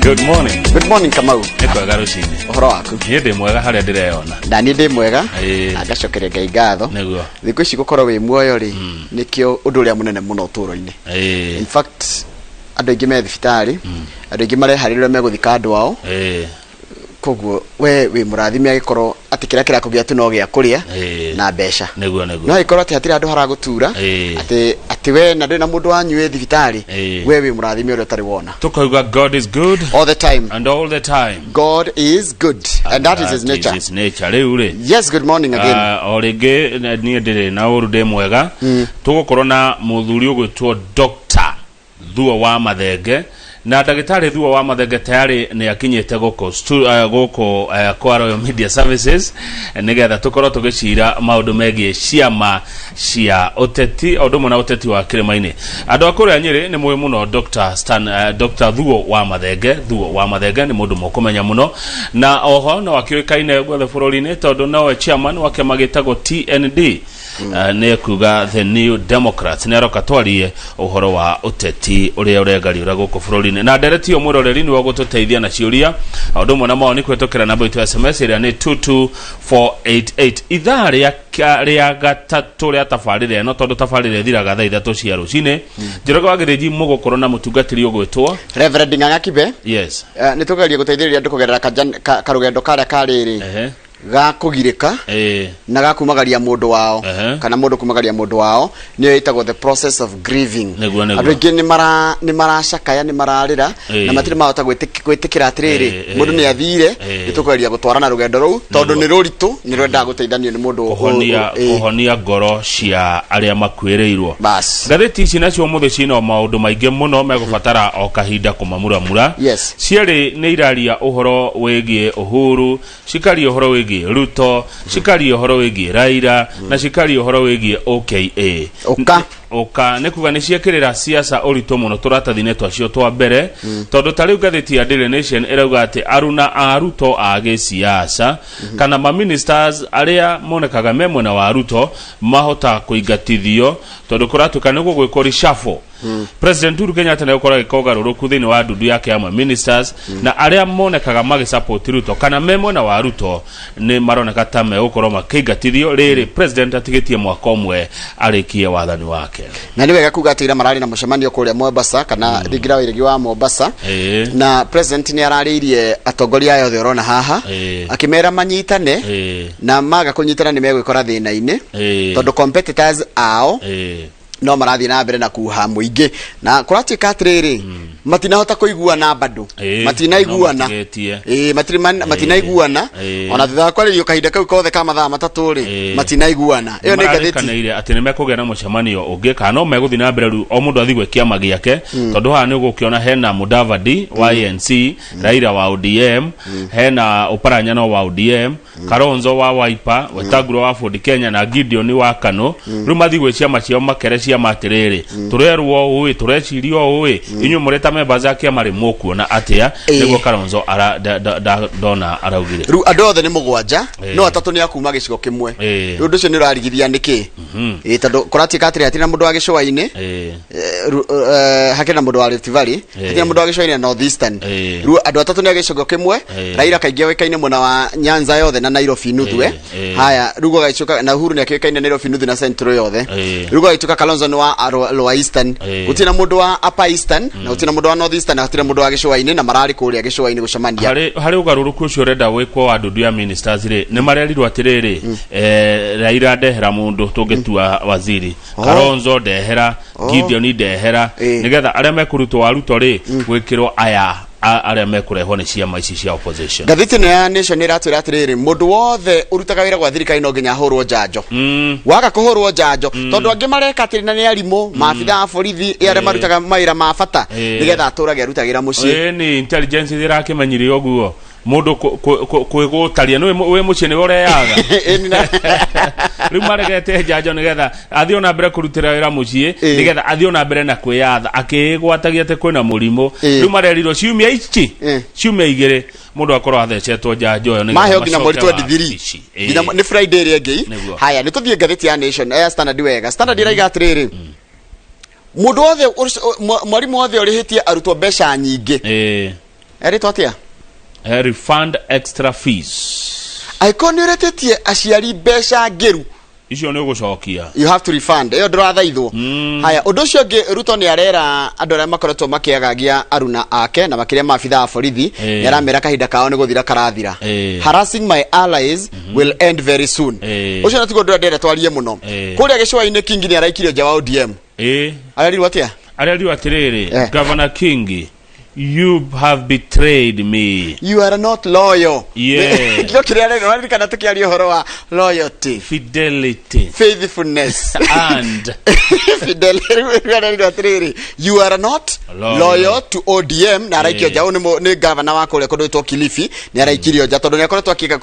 Good morning. Good morning, Kamau. Nĩ kwega rũcinĩ. Ũhoro waku? Niĩ ndĩ mwega harĩa ndĩreyona. Na niĩ ndĩ mwega. Ĩĩ. Na ngacokeria Ngai ngatho. Nĩguo. Thikũ ici gũkorwo wĩ muoyo rĩ, nĩkĩo ũndũ ũrĩa mũnene mũno ũtũũro-inĩ. Ĩĩ. In fact, andũ aingĩ me thibitarĩ, andũ aingĩ mareharĩria megũthika andũ ao. Ĩĩ. Koguo we wĩ mũrathime agĩkorwo atĩ kĩrĩa kĩrakũgĩa tu no gĩa kũrĩa Ĩĩ. na mbeca. Nĩguo nĩguo. No angĩkorwo atĩ hatirĩ handũ haragũtura, Ĩĩ. atĩ we na ndũrĩ na mũndũ wanyu wĩ thibitarĩ, Ĩĩ. we wĩ mũrathime ũrĩa ũtarĩ wona. Tukauga God is good All the time. and all the time. God is good and that is his nature. His nature. Rĩu rĩ. Yes, good morning again. O rĩngĩ niĩ ndĩrĩ na ũru ndĩ mwega. Tũgũkorwo na mũthuri ũgwĩtwo Dr. Thuo wa Mathenge na ndagĩtarĩ Thuo wa Mathenge tayarĩ nĩ akinyĩte gũkũ gũkũ kwa Royal Media Services nĩgetha tũkorwo tũgĩcira maũndũ megiĩ ciama cia ũteti o ũndũ ũmwe na ũteti wa kĩrĩma-inĩ. Andũ a kũrĩa Nyĩrĩ nĩ mũĩ mũno Dr. Stan, Dr. Thuo wa Mathenge. Thuo wa Mathenge nĩ mũndũ mũkũmenya mũno na oho no akĩũĩkaine guothe bũrũri-inĩ tondũ nowe chairman wa kĩama gĩtagwo TND. Nĩ kuga The New Democrats. Nĩ aroka twarie ũhoro wa ũteti ũrĩa ũregariũra gũkũ bũrũri-inĩ na ndereti ĩyo. Mwĩroreri nĩwe ũgũtũteithia na ciũria o ũndũ ũmwe na mawoni kũhĩtũkĩra namba itũ ya SMS ĩrĩa nĩ 22488. Ithaa rĩa gatatũ rĩa tabarĩra ĩno, tondũ tabarĩra ĩthiraga thaa 3 cia rũcinĩ, Njoroge wa Gĩthĩnji, mũgũkorwo na mũtungatĩri ũgwĩtwo Reverend Ng'ang'a Kibe. Yes. Nĩ tũgeria gũteithĩrĩria andũ kũgerera karũgendo karĩa karĩrĩ ga kũgirĩka na ga kumagaria mũndũ wao kana mũndũ kumagaria mũndũ wao, nĩyo ĩtagwo the process of grieving. Nĩguo, nĩguo. Andũ aingĩ nĩ maracakaya, nĩ mararĩra na matirĩ mahota gwĩtĩkĩra atĩrĩrĩ, mũndũ nĩ athire. Nĩ tũkũgeria gũtwarana rũgendo rũu tondũ nĩ rũritũ, nĩ rwendaga gũteithanio nĩ mũndũ kũhonia kũhonia ngoro cia arĩa makuĩrĩirwo. Bas. Ngathĩti ici nacio ũmũthĩ ciĩna maũndũ maingĩ mũno megũbatara o kahinda kũmamuramura. Cierĩ nĩ iraria ũhoro wĩgiĩ Uhuru, cikaria ũhoro wĩgiĩ Ruto, cikaria ũhoro wĩgiĩ Raila na cikaria ũhoro wĩgiĩ OKA. Ũka. Ũka nĩ kuga nĩ ciekĩrĩra siasa ũritũ mũno tũratathi-inĩ twacio twa mbere, tondũ ta rĩu ngathĩti ya Daily Nation ĩrauga atĩ aruna a Ruto a gĩsiasa kana ma ministers arĩa monekaga me mwena wa Ruto mahota kũingatithio, tondũ kũratuĩka nĩ gũgwĩkwo reshuffle. President Uhuru Kenyatta nĩ gũkorwo agĩka ũgarũrũku thĩinĩ wa ndundu yake ya ministers, na arĩa monekaga magĩsupport Ruto kana me mwena wa Ruto nĩ maroneka ta megũkorwo makĩingatithio rĩrĩ president atigĩtie mwaka ũmwe arĩkie wathani wake. Na nĩ wega kuga atĩ ira mararĩ na mũcemanio kũrĩa Mombasa kana thingira wa iregi wa Mombasa, na president nĩ ararĩirie atongoria aya othe ũrona haha, akĩmera manyitane, na maga kũnyitana nĩ megwĩkora thĩna-inĩ, tondũ competitors ao no marathiĩ na mbere na kuha mũingĩ, na kũratuĩka atĩrĩrĩ, matinahota kũiguana bado. Matinaiguana. No matigĩtie. Ĩĩ, matinaiguana. Ona thutha wa kwarĩrio kahinda kau kothe ka mathaa 3 rĩ, matinaiguana. Ĩyo nĩ ngathĩti. Mararĩkanĩire atĩ nĩ mekũgĩa na mũcemanio ũngĩ kana no megũthiĩ na mbere rĩu o mũndũ athiĩ gwĩ kĩama gĩake, tondũ haha nĩ ũgũkĩona hena Mudavadi wa ANC, Raila wa ODM, hena Oparanya wa ODM, Kalonzo wa Wiper, Wetangula wa Ford Kenya na Gideon wa KANU. Rĩu mathiĩ gwĩ ciama ciao makere ciama atĩrĩrĩ, tũrerwo ũũ ĩ, tũreciria ũũ ĩ, inyuĩ mũrĩ ta members a kĩama rĩ, mũkuona atĩa? Nĩguo Kalonzo ndona araugire. Rĩu andũ othe nĩ mũgwanja, no atatũ nĩ akuma gĩcigo kĩmwe. Rĩu ũndũ ũcio nĩ ũrarigithia nĩkĩ? Ĩĩ, tondũ kũratuĩka atĩrĩ, hatirĩ na mũndũ wa gĩcũa-inĩ, hakĩrĩ na mũndũ wa Rift Valley, hatirĩ na mũndũ wa gĩcũa-inĩ na North Eastern. Rĩu andũ atatũ nĩ a gĩcigo kĩmwe. Raila kaingĩ oĩkaine mwena wa Nyanza yothe na Nairobi nuthu. Haya, rĩu gũgagĩtuĩka na Uhuru nĩ akĩũĩkaine Nairobi nuthu na Central yothe. Rĩu gũgagĩtuĩka Kalonzo nĩ wa Lower Eastern. Gũtirĩ na mũndũ wa Upper Eastern na gũtirĩ na mũndũ wa North Eastern na gũtirĩ na mũndũ wa gĩcũa-inĩ, na mararĩ kũrĩa gĩcũa-inĩ gũcemania. Harĩ ũgarũrũku ũcio ũrenda wĩkwo wa ndundu ya ministers rĩ, nĩ marerirwo atĩrĩrĩ, Raila ndehera mũndũ tũngĩtua waziri, Kalonzo ndehera, Gideon ndehera, nĩgetha arĩa mekũrutwo wa Ruto rĩ gwĩkĩrwo aya arĩa mekũrehwo nĩ ciama ici cia opposition. Ngathĩti ĩno ya Nation ĩratwĩra atĩrĩrĩ, mũndũ wothe ũrutaga wĩra gwa thirikari no nginya ahũrwo njanjo. Waga kũhũrwo njanjo, tondũ angĩ mareka atĩrĩ na nĩ arimũ, maabitha a borithi, arĩa marutaga mawĩra ma bata, nĩgetha atũrage arutagĩra mũciĩ. Ĩĩ, nĩ intelligence ĩrakĩmenyire ũguo mũndũ kwĩgũtaria nĩ wĩ mũciĩ nĩwe ũreyaga. Ĩni Rĩu maregete njanjo nĩgetha athiĩ ona mbere kũrutĩra wĩra mũciĩ, nĩgetha athiĩ ona mbere na kwĩyatha akĩgwatagia atĩ kwĩna mũrimũ. Rĩu marerirwo ciumia ici, ciumia 2, mũndũ akorwo athecetwo njanjo ĩyo nĩgetha Maheo nginya mweri macoke 23. wabici. Nginya nĩ Friday ĩrĩa ĩngĩ. Nĩguo. Haya, nĩ tũthiĩ ngathĩti ya Nation, ya Standard. Wega, Standard ĩraiga atĩrĩrĩ, mũndũ wothe mwarimũ wothe ũrĩhĩtie arutwo mbeca nyingĩ Erĩtwo atĩa? Refund extra fees. Angĩkorwo nĩ ũretĩtie aciari mbeca ngĩru, icio nĩ ũgũcokia. You have to refund. Ĩyo ndũrathaithwo. Haya, ũndũ ũcio ũngĩ, Ruto nĩ arera andũ arĩa makoretwo makĩagagia aruna ake na makĩria maabitha a borithi, nĩ aramera kahinda kao nĩ gũthira karathira. Harassing my allies will end very soon. Ũcio natiguo ũndũ ũrĩa ndĩrenda twarie mũno. Kũrĩa gĩcũa-inĩ, Kingi nĩ araikirio nja wa ODM. Arerirwo atĩa? Arerirwo atĩrĩrĩ, Governor Kingi, you have betrayed me. You are not loyal. Kĩo kĩrĩa arerwo, ũraririkana tũkĩaria ũhoro wa loyalty, fidelity, faithfulness and fidelity. Rĩu arerirwo atĩrĩrĩ, you are not loyal, loyal to ODM, na araikio nja. Ũyũ nĩ gavana wa kũrĩa kũndũ gwĩtwo Kilifi, nĩ araikirio nja tondũ nĩ akoretwo akĩga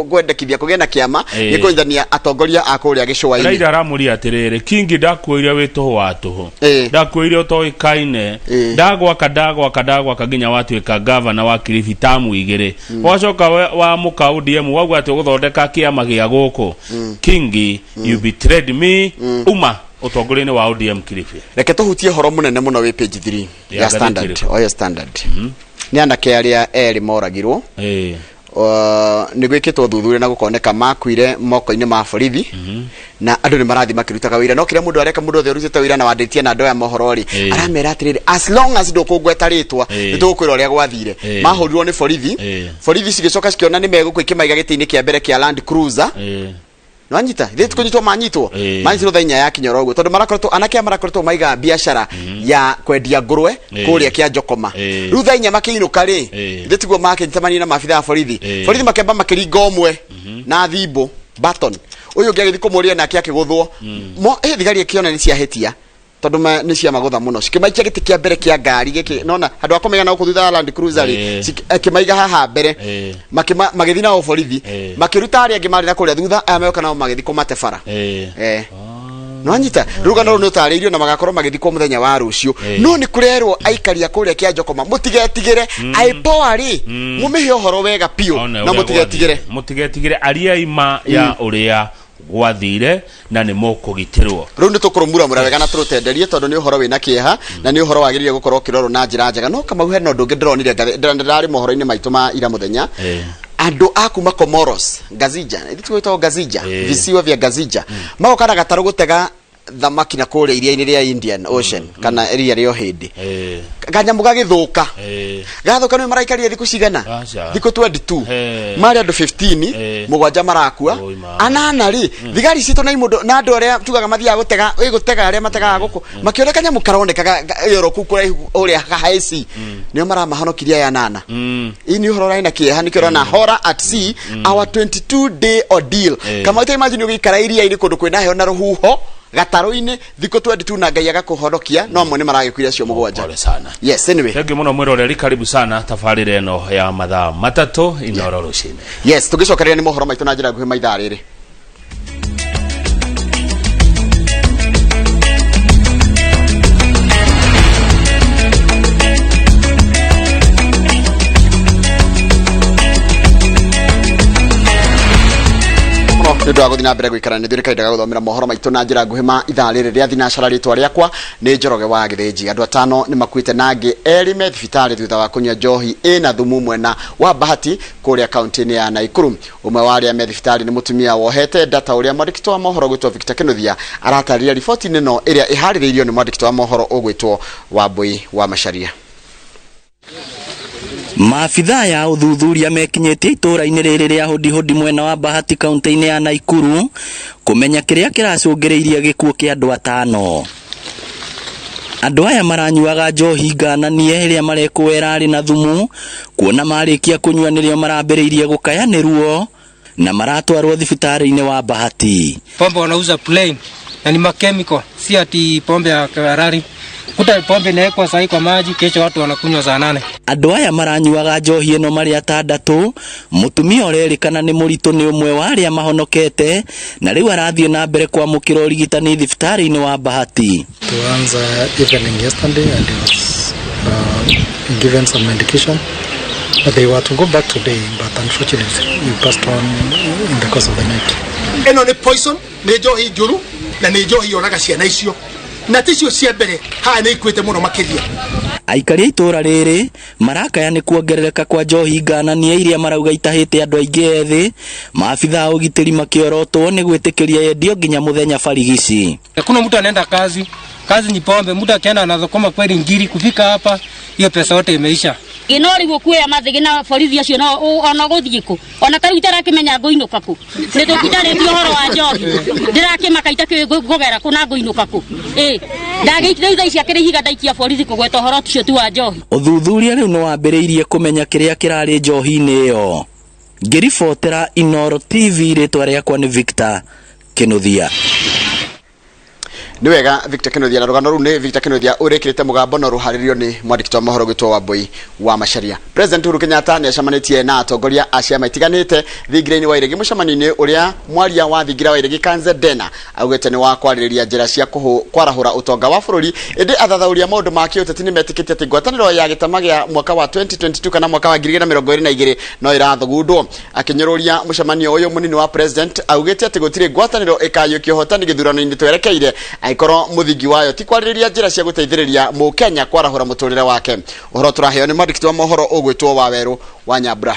kwendekithia kũgĩe na kĩama gĩkũnyitithania atongoria a kũrĩa gĩcũa-inĩ. Raila aramũria atĩrĩrĩ, Kingi, ndakuoire wĩ tũhũ wa tũhũ, ndakuoire ũtoĩkaine, ndagwaka ndagwaka ndagwaka nginya watuĩka gavana wa Kilifi tamu igĩrĩ, wacoka wamũka ODM, wauga atĩ ũgũthondeka kĩama gĩa gũkũ. Kingi, you betrayed me, uma ũtongoria-inĩ wa ODM Kilifi. Reke tũhutie ũhoro mũnene mũno wĩ page 3 ya ya ngathĩti Standard. ĩrĩkũ? Oyo Standard nĩ anake arĩa erĩ moragirwo. Nĩ gwĩkĩtwo ũthuthuria na gũkoneka makuire moko-inĩ ma borithi, na andũ nĩ marathiĩ makĩrutaga wĩra, no kĩrĩa mũndũ areka, mũndũ othe ũrutĩte wĩra na wandĩtie na andũ aya mohoro rĩ, aramera atĩrĩrĩ, as long as ndũkũngweta rĩtwa, nĩ tũgũkwĩra ũrĩa gwathire. Mahũrirwo nĩ borithi. Borithi cigĩcoka cikĩona nĩ megũkũ, ikĩmaiga gĩtĩ-inĩ kĩa mbere kĩa Land Cruiser. Nwanyita ithuĩ tikũnyitwo, manyitwo, manyitirwo thaa 4 ya kinyoro ũguo, tondũ marakoretwo, anake aya marakoretwo maiga biacara ya kwendia ngũrwe kũrĩa kĩa Njokoma. Rĩu thaa 4 makĩinũka rĩ, ithuĩ tiguo makĩnyitamania na maabitha a borithi. Borithi makĩamba makĩringa ũmwe na thimbũ baton, ũyũ ũngĩ agĩthiĩ kũmũria nake akĩgũthwo. Mo thigari ĩkĩona nĩ ciahĩtia tondũ nĩ ciamagũtha mũno, cikĩmaikia gĩtĩ kĩa mbere kĩa ngari gĩkĩ, nona handũ ha kũmaiga na gũkũ thutha wa Land Cruiser rĩ, akĩmaiga haha mbere. Magĩthiĩ nao borithi, makĩruta arĩa angĩ marĩ na kũrĩa thutha, aya meoka nao magĩthiĩ kũmate bara. Nwanyita rũgano rũu nĩ ũtarĩirio na magakorwo magĩthikwo mũthenya wa rũciũ. No nĩ kũrerwo aikari a kũrĩa kĩa Njokoma mũtigetigĩre, IPOA rĩ, mũmĩhe ũhoro wega biũ One na ũrĩa mũtigetigĩre. gwathire. Mũtigetigĩre, ariai ma ya ũrĩa gwathire na nĩ mũkũgitĩrwo. Rĩu nĩ tũkũrũmuramura wega na tũrũtenderie, tondũ nĩ ũhoro wĩna kĩeha na nĩ ũhoro wagĩrĩire gũkorwo ũkĩrorwo na njĩra njega. No Kamau, hena ũndũ ũngĩ ndĩronire ndĩrarĩ mohoro-inĩ maitũ ma ira mũthenya. Andũ a kuma Comoros, Ngazija, gwĩtagwo Ngazija, visiwa vya Ngazija, magoka na gatarũ gũtega thamaki na kũrĩa iria-inĩ rĩa Indian Ocean kana iria rĩa Ũhĩndĩ. Kanyamũ gagĩthũka. Gathũka, nĩ maraikarire thikũ cigana? Aca. Thikũ 22. Marĩ andũ 15, mũgwanja marakua. Oi, mama. Anana rĩ, thigari citũ na imũndũ na andũ arĩa tugaga mathiaga gũtega ĩ gũtega, arĩa mategaga gũkũ, makĩona kanyamũ karoneka yoro kũu kũraihu ũrĩa haici, nĩo maramahonokirie aya anana. Ĩ nĩ ũhoro ũrarĩ na kĩeha, nĩkĩo ũrona horror at sea, our 22 day ordeal. Kama ũta imagine ũgĩikara iria-inĩ kũndũ kwĩna heho na rũhuho gatarũ-inĩ thikũ 22 na Ngai agakũhonokia, no amwe nĩ maragĩkuire acio mũgwanja. Pole sana. Yes, anyway. Thengiũ mũno mwĩroreri, karibu sana tabarĩra ĩno ya mathaa 3 Inoro rũcinĩ. Yes, tũngĩcokereria nĩ mohoro maitũ na njĩra nguhĩ ma ithaa rĩrĩ. Mũno nĩ ũndũ wa gũthiĩ na mbere gũikara nĩ ithuĩ, kahinda ga gũthomera mohoro maitũ na njĩra nguhĩ ma ithaa rĩrĩ rĩa thinacara. Rĩtwa rĩakwa nĩ Njoroge wa Gĩthĩnji. Andũ atano nĩ makuĩte na angĩ erĩ me thibitarĩ thutha wa kũnyua njohi ĩna thumu mwena wa Bahati kũrĩa kaunti-inĩ ya Naikuru. Ũmwe wa arĩa me thibitarĩ nĩ mũtumia wohete nda, ta ũrĩa mwandĩki wa mohoro gwĩtwo Victor Kinuthia aratarĩria riboti-inĩ ĩno ĩrĩa ĩharĩrĩirio nĩ mwandĩki wa mohoro ũgwĩtwo Wambui wa Macharia. Maabithaa ya ũthuthuria mekinyĩtie itũũra-inĩ rĩrĩ rĩa Hũdihũdi mwena wa Bahati kaunti-inĩ ya Naikuru kũmenya kĩrĩa kĩracũngĩrĩirie gĩkuũ kĩa andũ atano. Andũ aya maranyuaga njohi ngananie ĩrĩa marekũĩra arĩ na thumu, kuona marĩkia kũnyua nĩrĩo marambĩrĩirie gũkaya nĩ ruo na maratwarwo thibitarĩ-inĩ wa Bahati. Pombe wanauza plain na ni makemiko, si ati pombe ya halali. Kuta pombe inawekwa sahi kwa maji, kesho watu wanakunywa saa 8. Andũ aya maranyuaga njohi ĩno marĩ atandatũ. Mũtumia ũrerĩkana nĩ mũritũ nĩ ũmwe wa arĩa mahonokete na rĩu arathiĩ na mbere kwamũkĩra ũrigitani thibitarĩ-inĩ wa Bahati. Tuanza evening yesterday and he was given some medication. But they were to go back today, but unfortunately he passed on in the course of the night. Ĩno nĩ poison, nĩ njohi njũru na nĩ njohi yoraga ciana icio, na ticio cia mbere haha, nĩ ikuĩte mũno makĩria. Aikari a itũũra rĩrĩ marakaya nĩ kuongerereka kwa njohi ngananie iria marauga itahĩte andũ aingĩ ethĩ, maabitha a ũgitĩri makĩorotwo nĩ gwĩtĩkĩria yendio nginya mũthenya barigici. Hakuna mtu anaenda kazi, kazi ni pombe. Mtu akienda anathokoma kweli ngiri, kufika hapa hiyo pesa yote imeisha. No rĩu ũkuoya mathĩgĩ na borithi acio no ona gũthiĩ kũ ona ta rĩu itarakĩmenya ngũinũka kũ nĩ tũkitarĩtie ũhoro wa njohi ndĩrakĩmaka itakĩũĩ ngũgera kũ na ngũinũka kũ ĩ ndagĩikire thaa ici akĩrĩ ihiga ndaikia borithi kũgweta ũhoro ũcio tu wa njohi. Ũthuthuria rĩu nĩ wambĩrĩirie kũmenya kĩrĩa kĩrarĩ njohi-inĩ ĩyo. Ngĩribotera Inooro TV rĩtwa rĩakwa nĩ Victor Kĩnuthia. Nĩ wega Victor Kĩnuthia, na rũgano rũu nĩ Victor Kĩnuthia ũrĩkĩrĩte mũgambo na rũharĩrio nĩ mwandĩki wa mohoro gwĩtwo Wambui wa Macharia. President Uhuru Kenyatta nĩ acemanĩtie na atongoria a ciama itiganĩte thingira-inĩ wa iregi mũcemanio-inĩ ũrĩa mwaria wa thingira wa iregi Kanze Dena augĩte nĩ wa kwarĩrĩria njĩra cia kwarahũra ũtonga wa bũrũri, ĩndĩ athathaũri a maũndũ ma kĩũteti nĩ metĩkĩtie atĩ ngwatanĩro ya gĩtama gĩa mwaka wa 2022 kana mwaka wa 2022 no ĩrathugundwo. Akĩnyũrũria mũcemanio ũyũ mũnini wa president augĩte atĩ gũtirĩ ngwatanĩro ĩkayũkia ũhotani gĩthurano-inĩ twerekeire angĩkorwo mũthingi wayo ti kwarĩrĩria njĩra cia gũteithĩrĩria mũkenya kwarahũra mũtũrĩre wake. Ũhoro tũraheo nĩ mwandĩki wa mohoro ũgwĩtwo Wawerũ wa Nyambura.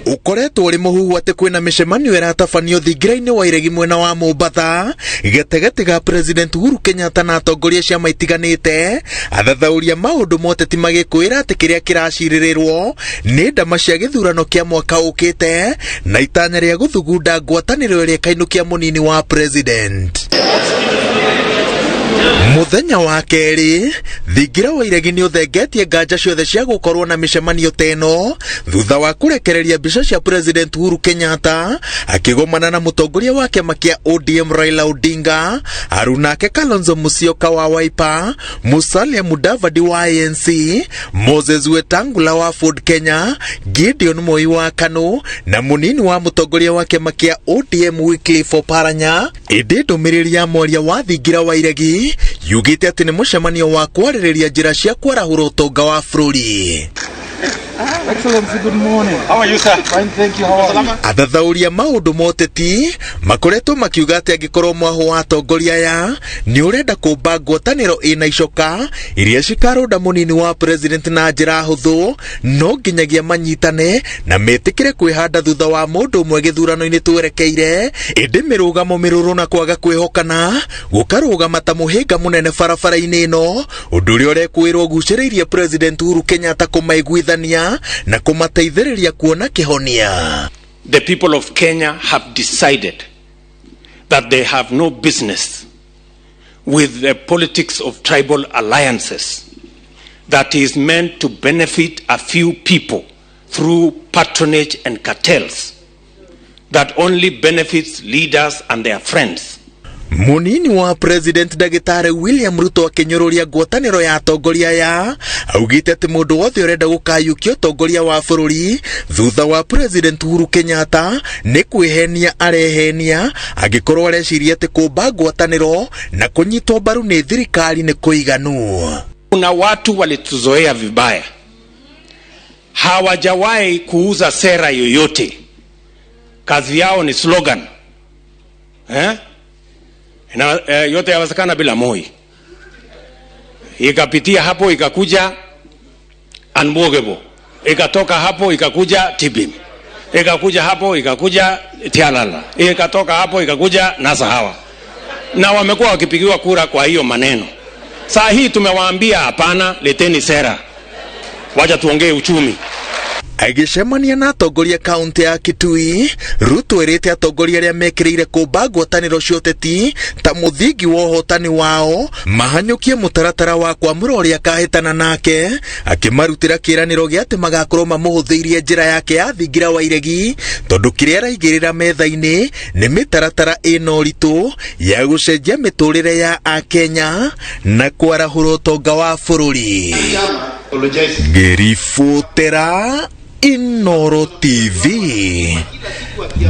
Ũkoretwo ũrĩ mũhuhu atĩ kwĩna mĩcemanio ĩratabanio thingira-inĩ wa iregi mwena wa Mombatha gatagatĩ ga President Uhuru Kenyatta na atongoria ciama itiganĩte. Athathaũria maũndũ ma ũteti magĩkwĩra atĩ kĩrĩa kĩracirĩrĩrwo nĩ ndama cia gĩthurano kĩa mwaka ũkĩte na itanya rĩa gũthugunda ngwatanĩro ĩrĩa ĩkainũkia mũnini wa President. Mũthenya wa kerĩ thingira wa iregi nĩ ũthengetie nganja ciothe cia gũkorwo na mĩcemanio ta ĩno thutha wa kũrekereria mbica cia President Uhuru Kenyatta akĩgomana na mũtongoria wa kĩama kĩa ODM Raila Odinga, arunake Kalonzo Musyoka wa Wiper, Musalia Mudavadi wa ANC, Moses Wetangula wa Ford Kenya, Gideon Moi wa KANU na mũnini wa mũtongoria wa kĩama kĩa ODM Wycliffe Oparanya. Ĩndĩ ndũmĩrĩri ya mwaria wa thingira wa iregi yugĩte atĩ nĩ mũcemanio wa kwarĩrĩria njĩra cia kwarahũra ũtonga wa bũrũri. Athathaũria maũndũ ma ũteti makoretwo makiuga atĩ angĩkorwo mwahũ wa atongoria aya nĩ ũrenda kũmba ngwatanĩro ĩna icoka iria cikarũnda mũnini wa president na njĩra hũthũ, no nginyagia manyitane na metĩkĩre kwĩhanda thutha wa mũndũ ũmwe gĩthurano-inĩ twerekeire. Ĩndĩ mĩrũgamo mĩrũrũ na kwaga kwĩhokana gũkarũgama ta mũhĩnga mũnene barabara-inĩ ĩno, ũndũ ũrĩa ũrekwĩrwo ũgucĩrĩirie President Uhuru Kenyatta kũmaiguithania na kũmateithĩrĩria kuona kĩhonia. The people of Kenya have decided that they have no business with the politics of tribal alliances that is meant to benefit a few people through patronage and cartels that only benefits leaders and their friends. Munini wa President Ndagĩtarĩ William Ruto akĩnyũrũria ngwatanĩro ya atongoria aya augĩte atĩ mũndũ wothe ũrenda gũkayũkia ũtongoria wa bũrũri thutha wa President Uhuru Kenyatta nĩ kwĩhenia arehenia angĩkorwo areciria atĩ kũmba ngwatanĩro na kũnyitwo mbaru nĩ thirikari nĩ kũiganu. Kuna watu walituzoea vibaya, hawajawahi kuuza sera yoyote, kazi yao ni slogan Na, yote yawezekana bila Moi. Ikapitia hapo ikakuja Unbwogable, ikatoka hapo ikakuja Tibim, ikakuja hapo ikakuja Tialala, ikatoka hapo ikakuja Nasahawa, na wamekuwa wakipigiwa kura kwa hiyo maneno. Saa hii tumewaambia hapana, leteni sera, wacha tuongee uchumi. Agĩcemania na atongoria kaunti ya Kitui, Ruto erĩte atongoria arĩa mekĩrĩire kũmba ngwatanĩro cia ũteti ta mũthingi wa ũhotani wao mahanyũkie mũtaratara wa kwamũra ũrĩa akahĩtana nake, akĩmarutĩra kĩĩranĩro gĩa atĩ magakorwo mamũhũthĩirie njĩra yake ya thingira wa iregi tondũ kĩrĩa araigĩrĩra metha-inĩ nĩ mĩtaratara ĩna ũritũ ya gũcenjia mĩtũrĩre ya Akenya na kwarahũra ũtonga wa bũrũri. Ngĩribotera Inooro TV,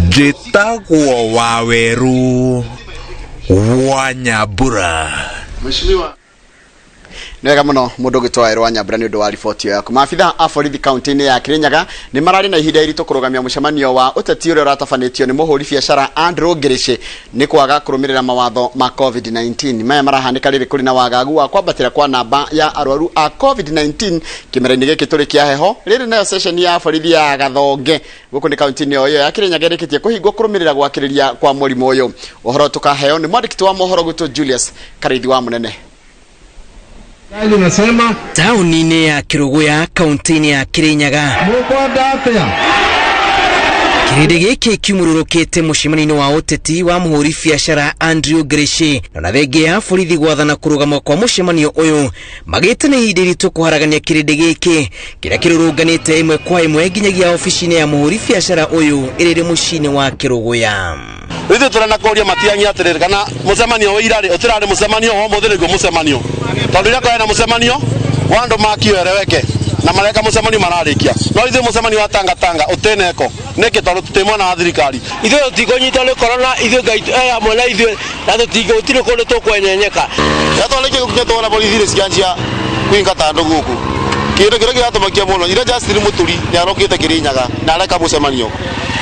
njĩtagwo Waweru wa Nyambura. Mheshimiwa. Nĩ wega mũno mũndũ ũgĩtwo Erwa Nyambura nĩ ũndũ wa riboti ĩyo yaku. Maabitha a borithi kaunti-inĩ ya Kirinyaga nĩ mararĩ na ihinda iritũ kũrũgamia mũcemanio wa ũteti ũrĩa ũratabanĩtio nĩ mũhũri biacara Andrew Ngirici nĩ kwaga kũrũmĩrĩra mawatho ma COVID-19. Maya marahanĩka rĩrĩ kũrĩ na wagagu wa kwambatĩra kwa namba ya arwaru a COVID-19 kĩmera-inĩ gĩkĩ tũrĩ kĩa heho. Rĩrĩ nayo ceceni ya borithi ya Gathonge gũkũ nĩ kaunti-inĩ o ĩyo ya Kirinyaga ĩrĩkĩtie kũhingwo kũrũmĩrĩra gwakĩrĩria kwa mũrimũ ũyũ. Ũhoro tũkaheo nĩ mwandĩki wa mohoro gwitũ Julius Karĩithi wa Mũnene. Taũni-inĩ ya Kĩrũgũya kaunti-inĩ ya Kĩrĩnyaga kĩrĩndĩ gĩkĩ kiumũrũrũkĩte mũcemanio-inĩ wa ũteti wa mũhũri biacara Andrew Ngirici na thengia ya borithi gwathana kũrũgama kwa mũcemanio ũyũ magĩte na ihinda iritũ kũharagania kĩrĩndĩ gĩkĩ kĩrĩa kĩrũrũnganĩte ĩmwe kwa ĩmwe nginyagia obici-inĩ ya mũhũri biacara ũyũ ĩrĩ mũciĩ-inĩ wa Kĩrũgũya. Ithuĩ tũrenda kũria Matiang'i atĩrĩrĩ kana mũcemanio wa ira rĩ ũtirarĩ mũcemanio wa ũmũthĩ nĩguo mũcemanio tondũ ira kwarĩ na mũcemanio wa andũ makĩereweke na mareka mũcemanio mararĩkia no ithuĩ mũcemanio wa tangatanga ũtĩneko nĩkĩ tondũ tũtĩ mwena wa thirikari. Ithuĩ tũtikũnyitwo nĩ corona, ithuĩ Ngai e hamwe na ithuĩ na gũtirĩ kũndũ tũkwenyenyeka. Yatwarĩkia gũkinya twona borithi rĩ cianjia kũingata andũ gũkũ kĩndũ kĩrĩa kĩratũmakia mũno ira Justin Mũturi nĩarokĩte Kĩrĩnyaga na areka mũcemanio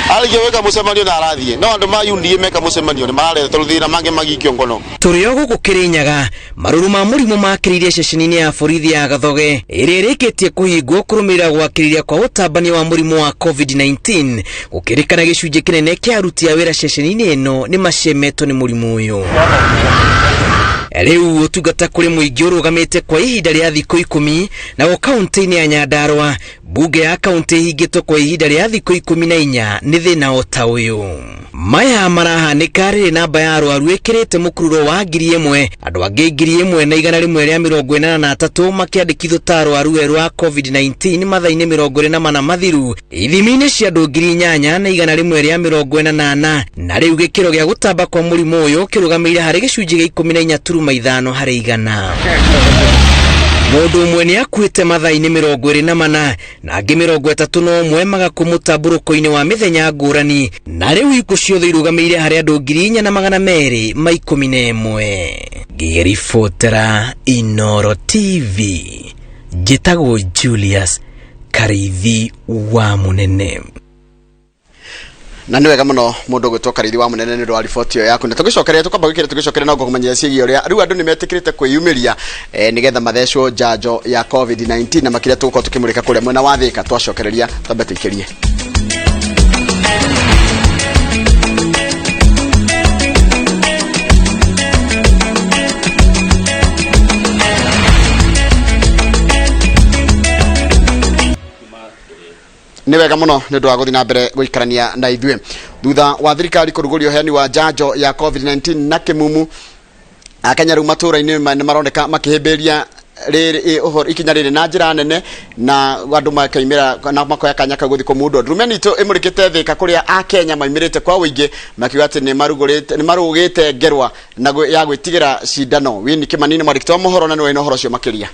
arĩkia gwĩka mũcemanio na arathiĩ no andũ ma UDA meka mũcemanio nĩ marareta tondũ thĩna mangĩ magikio ngono. Tũrĩ o gũkũ Kĩrĩnyaga marũrũ ma mũrimũ makĩrĩirie ceceni-inĩ ya borithi ya Gathoge ĩrĩa ĩrĩkĩtie kũhingwo kũrũmĩrĩra gwakĩrĩria kwa ũtambania wa mũrimũ wa COVID-19 gũkĩrĩkana gĩcunjĩ kĩnene kĩa aruti a wĩra ceceni-inĩ ĩno nĩ macemetwo nĩ mũrimũ ũyũ. Rĩu ũtungata kũrĩ mũingĩ ũrũgamĩte kwa ihinda rĩa thikũ 10 nago kaunti-inĩ ya Nyandarua bunge ya kaunti ĩhingĩtwo kwa ihinda rĩa thikũ 14 nĩ thĩna o ta ũyũ. Maya marahanĩka rĩrĩ namba ya arwaru ĩkĩrĩte mũkururo wa 1000 andũ angĩ 1183 makĩandĩkithwo ta arwaru erũ a COVID-19 mathaa-inĩ 24 mathiru ithimi-inĩ cia andũ 8188 na rĩu gĩkĩro gĩa gũtamba kwa mũrimũ ũyũ kĩrũgamĩire harĩ gĩcunjĩ gĩa 14.5 harĩ igana. Mũndũ ũmwe nĩ akuĩte mathaa-inĩ 24 na angĩ 31 magakua mũtambũrũko-inĩ wa mĩthenya ngũrani na rĩu ikuũ ciothe irũgamĩire harĩ andũ 4211. Ngĩribotera Inoro TV njĩtagwo Julius Karĩithi wa Mũnene. Na nĩ wega mũno mũndũ ũgwĩtwo Karĩithi wa Mũnene nĩ ũndũ wa riboti ĩyo yaku na tũgĩcokeria tũkamba gwĩkĩra tũgĩcokeria no ngũkũmenyithia ciĩgiĩ ũrĩa rĩu andũ nĩ metĩkĩrĩte kwĩyumĩria nĩgetha mathecwo njanjo ya COVID-19 na makĩria tũgũkorwo tũkĩmũrĩka kũrĩa mwena wa Thĩka twacokereria twambe tũikĩrie. Nĩ wega mũno nĩ ũndũ wa gũthiĩ na mbere gũikarania na ithuĩ thutha wa thirikari kũrugũria ũheani wa njanjo ya COVID-19 na kĩmumu Akenya rĩu matũũra-inĩ nĩ maroneka makĩhĩmbĩria rĩrĩ ikinya rĩrĩ na njĩra nene na andũ makaimĩra na makoya kanya kau gũthiĩ kũmundwo. Ndurumeni itũ ĩmũrĩkĩte Thĩka kũrĩa Akenya maimĩrĩte kwa ũingĩ makiuga atĩ nĩ marugĩte ngerwa na ya gwĩtigĩra cindano. Winnie Kĩmani nĩ mwandĩki wa mohoro na nĩwe wĩna ũhoro ũcio makĩria.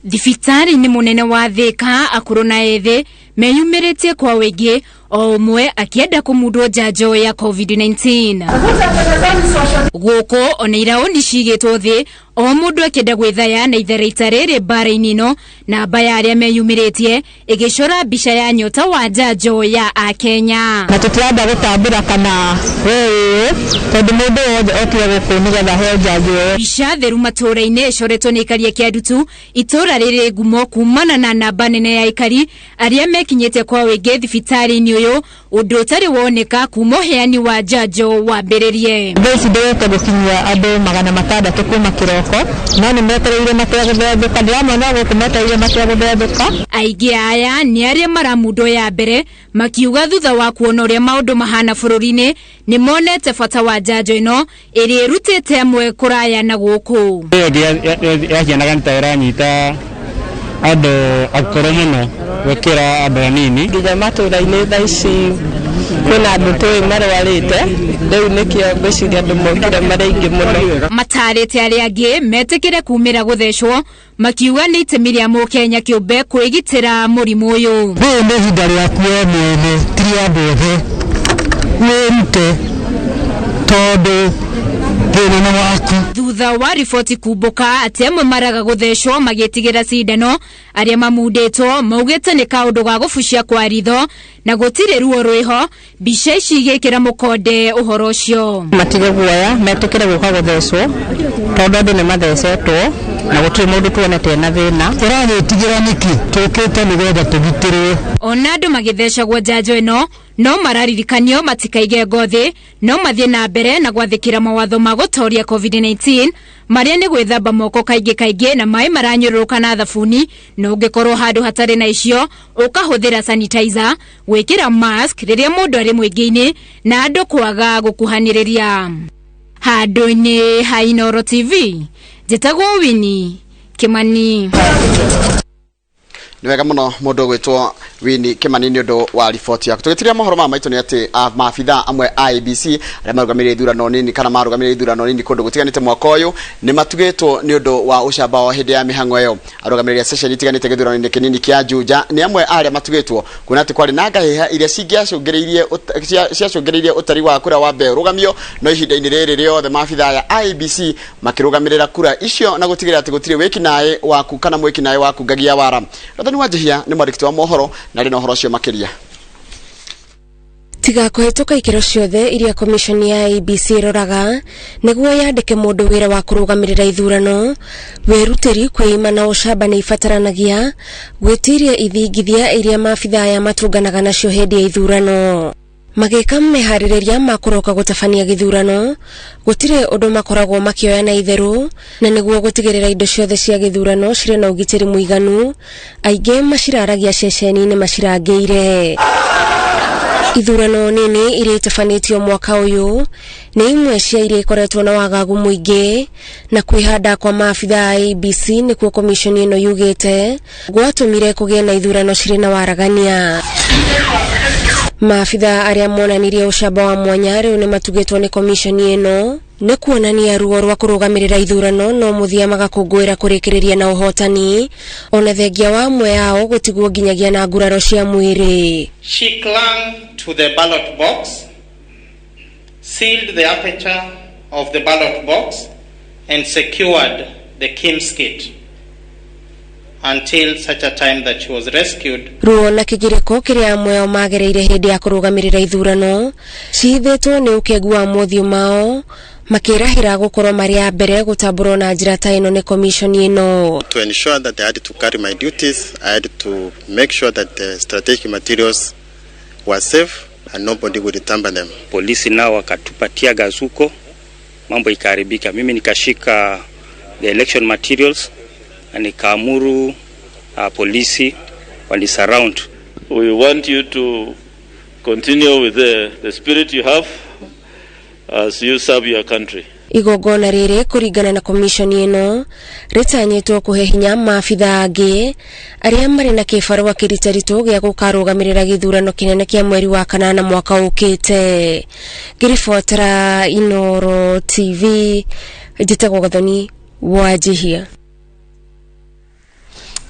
Thibitarĩ-inĩ mũnene wa Thĩka akũrũ na ethĩ meyumĩrĩtie kwa ũingĩ o ũmwe akĩenda kũmundwo njanjo ya COVID-19. Gũkũ ona iraũni cigĩtwo thĩ o mũndũ akĩenda gwĩthaya na itharaita rĩrĩ mbara-inĩ ĩno namba ya arĩa meyumĩrĩtie ĩgĩcora mbica ya nyota wa njanjo ya Akenya. Na tũtirenda gũtambũra kana we tondũ mũndũ wothe okire gũkũ nĩgetha aheo njanjo ĩyo. Mbica theru matũũra-inĩ ĩcoretwo nĩ ikaria kĩa ndutu itũũra rĩrĩ ngumo kumana na namba nene ya ikari arĩa mekinyĩte kwa ũingĩ thibitarĩ-inĩ ũyũ ũndũ ũtarĩ woneka kuma ũheani wa njanjo wambĩrĩrie. Thaa ici ndĩrete gũkinyia andũ 600 kuma kĩroko no nĩ metereire mategũthembũka ndĩramona gũkũ metereire mategũthembũka. Aingĩ aya nĩ arĩa maramundwo ya mbere makiuga thutha wa kuona ũrĩa maũndũ mahana bũrũri-inĩ nĩ monete bata wa njanjo ĩno ĩrĩa ĩrutĩte amwe kũraya na gũkũ. Ĩyo yahianaga nĩ ta ĩranyita andũ akũrũ mũno gũkĩra andũ anini. Nginya matũũra-inĩ thaa ici kwĩna andũ tũĩ marwarĩte rĩu nĩkĩo ngwĩciria andũ mokire marĩ aingĩ mũno. Matarĩte arĩa angĩ metĩkĩre kumĩra gũthecwo makiuga nĩ itemi rĩa mũkenya kĩũmbe kwĩgitĩra mũrimũ ũyũ. Rĩrĩ nĩ ihinda rĩaku we mwene ti rĩa andũ othe wĩrute tondũ Thĩna nĩ waku. Thutha wa riboti kumbũka atĩ amwe maraga gũthecwo magĩtigĩra cindano, arĩa mamundĩtwo maugĩte nĩ kaũndũ ga gũbucia kwa ritho na gũtirĩ ruo rwĩho, mbica ici igĩkĩra mũkonde ũhoro ũcio. Matige guoya, metĩkĩre gũka gũthecwo tondũ andũ nĩ mathecetwo na gũtirĩ mũndũ tuonete ena thĩna. Ũragĩtigĩra nĩkĩ? Tũkĩte nĩgetha tũgitĩrwo. Ona andũ magĩthecagwo njanjo ĩno no mararirikanio matikaige ngothi, no mathiĩ na mbere na gwathĩkĩra mawatho ma gũtooria COVID-19 marĩa nĩ gwĩthamba moko kaingĩ kaingĩ na maĩ maranyũrũrũka na thabuni, na ũngĩkorwo handũ hatarĩ na icio ũkahũthĩra sanitizer, gwĩkĩra mask rĩrĩa mũndũ arĩ mũingĩ-inĩ na andũ kwaga gũkuhanĩrĩria. Handũ-inĩ ha Inooro TV, njĩtagwo Winnie Kimani. Nĩ wega mũno mũndũ ũgwĩtwo Winnie Kimani nĩ ũndũ wa riboti yaku. Tũgĩtiria mohoro ma maitũ nĩ atĩ maabitha amwe a IEBC arĩa marũgamĩrĩire ithurano nini kana marũgamĩrĩire ithurano nini kũndũ gũtiganĩte mwaka ũyũ nĩ matugĩtwo nĩ ũndũ wa ũcamba wao hĩndĩ ya mĩhang'o ĩyo. Arũgamĩrĩri a ceceni itiganĩte gĩthurano-inĩ kĩnini kĩa Juja nĩ amwe a arĩa matugĩtwo kuona atĩ kwarĩ na ngahĩha iria cingĩacũngĩrĩirie ciacũngĩrĩirie ũtari wa kura wa mbere ũrũgamio, no ihinda-inĩ rĩrĩ rĩothe maabitha aya a IEBC makĩrũgamĩrĩra kura icio na gũtigĩrĩra atĩ gũtirĩ wĩkinaĩ waku kana mwĩkinaĩ waku ngagia wara. Gathoni wa Njihia nĩ mwandĩki wa mohoro na arĩ na ũhoro ũcio makĩria. Tiga kũhĩtũka ikĩro ciothe iria komishoni ya IEBC ĩroraga nĩguo yandĩke mũndũ wĩra wa kũrũgamĩrĩra ithurano, wĩrutĩri, kwĩima na ũcamba nĩ ibataranagia gwĩtiria ithingithia iria maabitha aya matũnganaga nacio hĩndĩ ya ithurano. Magĩka meharĩrĩria ma kũroka gũtabania gĩthurano, gũtirĩ ũndũ makoragwo makĩoya na itherũ, na nĩguo gũtigĩrĩra indo ciothe cia gĩthurano cirĩ na ũgitĩri mũiganu, aingĩ maciraragia ceceni-inĩ macirangĩire. Ithurano nini iria itabanĩtio mwaka ũyũ nĩ imwe cia iria ikoretwo na wagagu mũingĩ, na kwĩhanda kwa maabitha a IEBC nĩkuo komishoni ĩno yugĩte gwatũmire kũgĩe na ithurano cirĩ na waragania. Maabitha arĩa monanirie ũcamba wa mwanya rĩu nĩ matugĩtwo nĩ komishoni ĩno nĩ kuonania ruo rwa kũrũgamĩrĩra ithurano, no mũthia magakũngũĩra kũrĩkĩrĩria na ũhotani, ona thengia wa amwe ao gũtigwo nginyagia na nguraro cia mwĩrĩ. She clung to the ballot box, sealed the aperture of the ballot box, and secured the KIEMS kit until such a time that she was rescued. Ruo na kĩgirĩko kĩrĩa amwe ao magereire hĩndĩ ya kũrũgamĩrĩra ithurano cihithĩtwo nĩ ũkengu wa mothiũ mao, makĩrahĩra gũkorwo marĩ a mbere gũtambũrwo na njĩra ta ĩno nĩ komishoni ĩno. To ensure that I had to carry my duties, I had to make sure that the strategic materials were safe and nobody would tamper them. Polisi nao wakatupatia gas huko, mambo ikaharibika. Mimi nikashika the election materials na nikaamuru polisi wali surround. We want you to continue with the spirit you have as you serve your country. Igongona rĩrĩ kũringana na komishoni ĩno rĩtanyĩtwo kũhe hinya maabitha angĩ arĩa marĩ na kĩbarũa kĩritaritũ gĩa gũkarũgamĩrĩra gĩthurano kĩnene kĩa mweri wa kanana mwaka ũkĩte. Ngĩribotera Inooro TV, njĩtagwo Gathoni wa Njihia.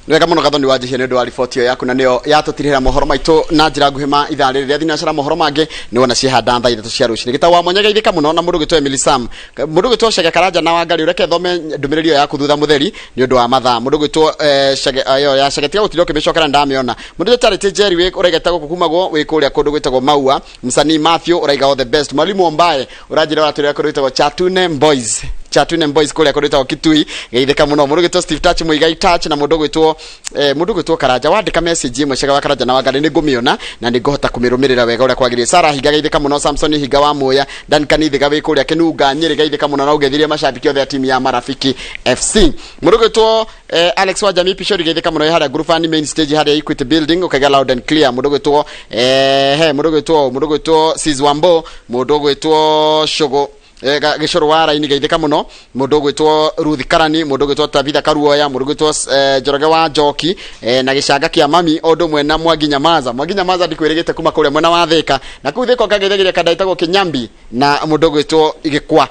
Nĩ wega mũno Gathoni wa Njihia nĩ ũndũ wa riboti ĩyo yaku, na nĩyo yatũtirĩra mohoro maitũ na njĩra nguhĩ ma ithaa rĩrĩ rĩa thinacara. Mohoro mangĩ nĩ wona ciehanda thaa 3 cia rũcinĩ. Gĩtau wa mwanya geithĩka mũno na mũndũ ũgwĩtwo Emily Sam, mũndũ ũgwĩtwo Chege Karanja na Wangari, ũreke thome ndũmĩrĩri ĩyo yaku thutha mũtheri nĩ ũndũ wa mathaa. Mũndũ ũgwĩtwo Chege ĩyo ya Chege, tiga gũtinda ũkĩmĩcokera, ndamĩona. Mũndũ ũgwĩtwo Charity Jerry wĩ ũraiga gũkũ kumagwo wĩ kũrĩa kũndũ gwĩtagwo Maua. Msanii Matthew ũraiga all the best. Mwalimu Ombae ũranjĩra ũratũrĩa kũndũ gwĩtagwo Chatune Boys, Chatune Boys kũrĩa kũndũ gwĩtagwo Kitui, geithĩka mũno. Mũndũ ũgwĩtwo Steve Touch, Muigai Touch, na mũndũ ũgwĩtwo mũndũ ũgwĩtwo Karanja, wandĩka message ĩmwe Chege wa Karanja na Wangari nĩ ngũmĩona na nĩ ngũhota kũmĩrũmĩrĩra wega ũrĩa kwagĩrĩire. Sarah Hinga, geithĩka mũno. Samson Hinga wa Muya, Duncan Ithiga wĩ kũrĩa Kĩnunga Nyĩrĩ, geithĩka mũno na ũgeithirie macambĩki othe a timu ya Marafiki FC. Mũndũ ũgwĩtwo Alex wa Jamii Pishori, geithĩka mũno harĩa Gurufani main stage harĩa Equity building, ũkaiga loud and clear. Mũndũ ũgwĩtwo he mũndũ ũgwĩtwo Sis Wambo, mũndũ ũgwĩtwo Shogo gĩcũrũ wa raini, geithĩka mũno. Mũndũ ũgwĩtwo Ruth Karani, mũndũ ũgwĩtwo Tabitha Karuoya, mũndũ ũgwĩtwo Njoroge wa Njoki na gĩcanga kĩa mami o ũndũ ũmwe na Mwangi Nyamaza. Mwangi Nyamaza ndikwĩrĩgĩte kuma kũrĩa mwena wa Thĩka, na kũu Thĩka ũkageithagĩria kanda ĩtagwo Kĩnyambi na mũndũ ũgwĩtwo Gĩkwa.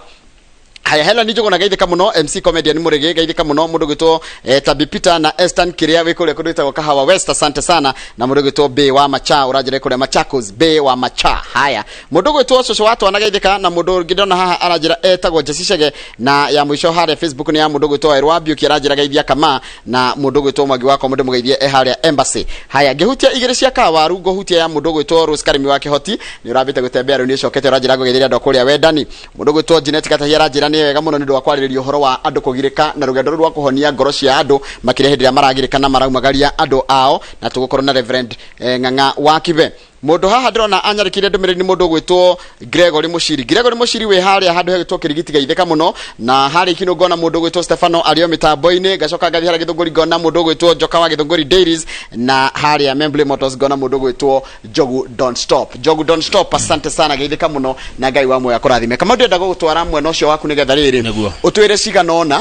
Haya, Helen Njuguna geithĩka mũno, MC comedian Mũrĩgĩ geithĩka mũno, mũndũ gwĩtwo Tabi Peter na Estan Kiria wĩ kũrĩa kũndũ gwĩtagwo Kahawa West, asante sana, na mũndũ gwĩtwo B wa Macha ũranjĩra kũrĩa Machakos, B wa Macha. Haya, mũndũ gwĩtwo Cũcũ wa Twana geithĩka, na mũndũ ũngĩ ndona haha aranjĩra etagwo Jesse Chege, na ya mũico harĩa Facebook nĩ ya mũndũ gwĩtwo Wairũ wa Mbiũki aranjĩra geithia Kama, na mũndũ gwĩtwo Mwangi wakwa mũndũ mũgeithie e harĩa Embassy. Haya, ngĩhutia igĩrĩ cia kawaru ngũhutia ya mũndũ gwĩtwo Rose Karimi wa Kĩhoti, nĩ ũrambĩte gũtembea rĩu nĩ ũcokete ũranjĩra ngũgeithĩria andũ a kũrĩa Wendani. Mũndũ gwĩtwo Jeanette Gatahia aranjĩra nĩ wega mũno nĩ ũndũ wa kwarĩrĩria ũhoro wa andũ kũgirĩka na rũgendo rũu rwa kũhonia ngoro cia andũ makĩria hĩndĩ ĩrĩa maragirĩka na maraumagaria andũ ao, na tũgũkorwo na Reverend Ng'ang'a wa Kibe. Mũndũ haha ndĩrona anyarĩkĩire ndũmĩrĩri nĩ mũndũ ũgwĩtwo Gregory Mũciri. Gregory Mũciri wĩ harĩa handũ hegwĩtwo Kĩrigiti geithĩka mũno, na harĩa Ikinũ ngona mũndũ ũgwĩtwo Stefano arĩ o mĩtambo-inĩ, ngacoka ngathiĩ harĩa Gĩthũngũri ngona mũndũ ũgwĩtwo Njoka wa Gĩthũngũri Dairies, na harĩa Membley Motors ngona mũndũ ũgwĩtwo Njogu Don't Stop. Njogu Don't Stop, asante sana, geithĩka mũno na Ngai wa muoyo akũrathime. Kamau, ndĩrenda gũgũtwara mwena ũcio waku nĩgetha rĩrĩ Nĩguo. ũtwĩre cigana ũna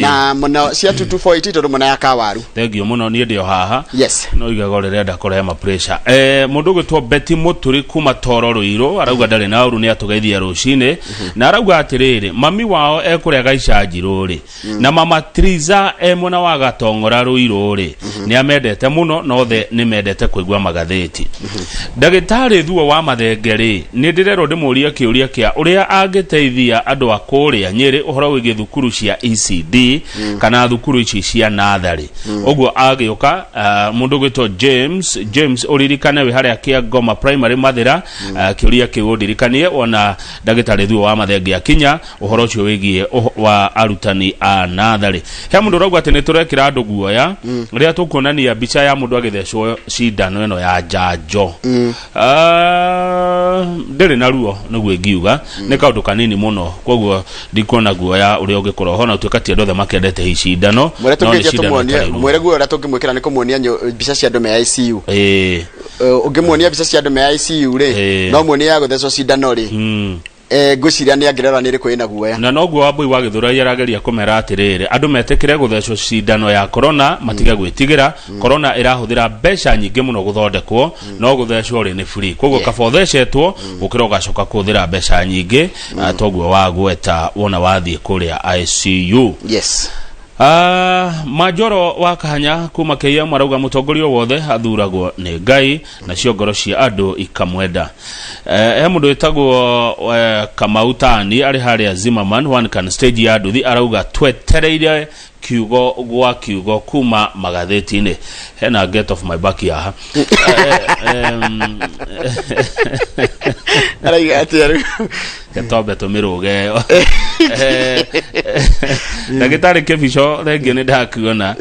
na mũno cia 2248 tondũ mũno ya kawaru. Thengio mũno, niĩ ndĩ o haha. Yes. No igego rĩrenda kũrehe ma pressure. Mũndũ ũgwĩtwo Betty Mũturi kuma Toro Rũirũ arauga ndarĩ na ũru, nĩ atũgeithia rũcinĩ, na arauga atĩrĩrĩ, mami wao ekũrĩa Gaicanjirũ rĩ, na mama Triza e mwena wa Gatong'ora Rũirũ rĩ, nĩ amendete mũno na othe nĩ mendete kũigua magathĩti. Ndagĩtarĩ Thuo wa Mathenge rĩ, nĩ ndĩrerwo ndĩmũrie kĩũria kĩa ũrĩa angĩteithia andũ a kũrĩa Nyĩrĩ ũhoro wĩgiĩ thukuru cia ECD kana thukuru ici cia natharĩ. Ũguo agĩũka mũndũ ũgwĩtwo James, James ũririkane wĩ harĩa Kĩangoma Primary Mathĩra, kĩũria kĩu ũndirikanie wona ndagĩtarĩ Thuo wa Mathenge akinya ũhoro ũcio wĩgiĩ wa arutani a natharĩ. He mũndũ ũrauga atĩ nĩ tũrekĩra andũ guoya rĩrĩa tũkuonania mbica ya mũndũ agĩthecwo cindano ĩno ya njanjo. Ndĩrĩ na ruo nĩguo ingiuga, nĩ kaũndũ kanini mũno, koguo ndikuona guoya ũrĩa ũngĩkorwo ho, na ũtuĩka ti andũ othe makendete hihi cindano, Mwĩre no nĩ tũngĩnjia cindano tũmuonie, ĩtarĩ ruo. mwĩre guoya ũrĩa tũngĩmwĩkĩra nĩ kũmuonia mbica cia andũ me ICU. Ũngĩmuonia mbica cia andũ me ICU rĩ, no muonie ya gũthecwo cindano rĩ, ngwĩciria nĩ angĩrora nĩ ĩrĩkũ ĩna guoya. Na noguo Wambui wa Gĩthũrai arageria kũmera atĩrĩrĩ, andũ metĩkĩre gũthecwo cindano ya corona, matige gwĩtigĩra. Corona ĩrahũthĩra mbeca nyingĩ mũno gũthondekwo, no gũthecwo rĩ nĩ free, koguo kaba ũthecetwo gũkĩra ũgacoka kũhũthĩra mbeca nyingĩ. Toguo wagweta wona wathiĩ kũrĩa ICU. Yes. Manjoro wa Kahanya kuma KM arauga mũtongoria wothe athuragwo nĩ Ngai nacio ngoro cia andũ ikamwenda. He mũndũ wĩtagwo Kamau Tani arĩ harĩa Zimmerman one can stage ya nduthi arauga twetereire kiugo gwa kiugo kuma magathĩti-inĩ. Hena get off my back haha. Araiga atĩa rĩu? Twambe tũmĩrũge. Ndagĩtarĩ Kĩbico, thengio nĩ ndakuona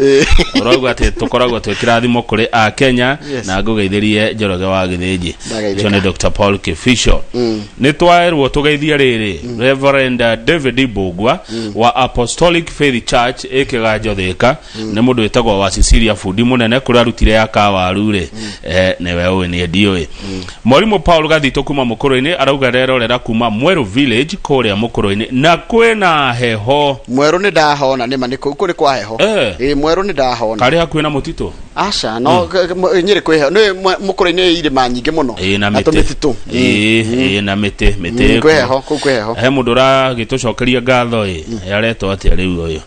ũrauga atĩ tũkoragwo twĩ kĩrathimo kũrĩ a Kenya. Na ngũgeithĩrie Njoroge wa Gĩthĩnji. Ndageithĩka. Ũcio nĩ Dr. Paul Kĩbico. Nĩ twaerwo tũgeithie rĩrĩ Reverend David Mbũgua wa Apostolic Faith Church ĩ Kĩganjo Thĩka, nĩ mũndũ wĩtagwo wa Cecilia bundi mũnene kũrĩa arutire ya kawaru rĩ, nĩwe ũĩ niĩ ndiũĩ. Mwarimũ Paul Gathitũ kuma Mũkũrũ-inĩ arauga rerorera kuma Mwerũ Village kũrĩa Mũkũrũ-inĩ na kwĩna heho. Mwerũ nĩ ndahona nĩ ma nĩ kũu kũrĩ kwa heho. Ĩ Mwerũ nĩ ndahona. Karĩ hakuhĩ na mũtitũ. Aca no Nyĩrĩ kwĩ heho nĩ Mũkũrũ-inĩ irĩma nyingĩ mũno Ĩ na na mĩtĩ. tũmĩtitũ. Ĩ na mĩtĩ mĩtĩ Kwĩ heho kũu kwĩ heho. He mũndũ ũragĩtũcokeria ngatho ĩ aretwo atĩa rĩu ũyũ,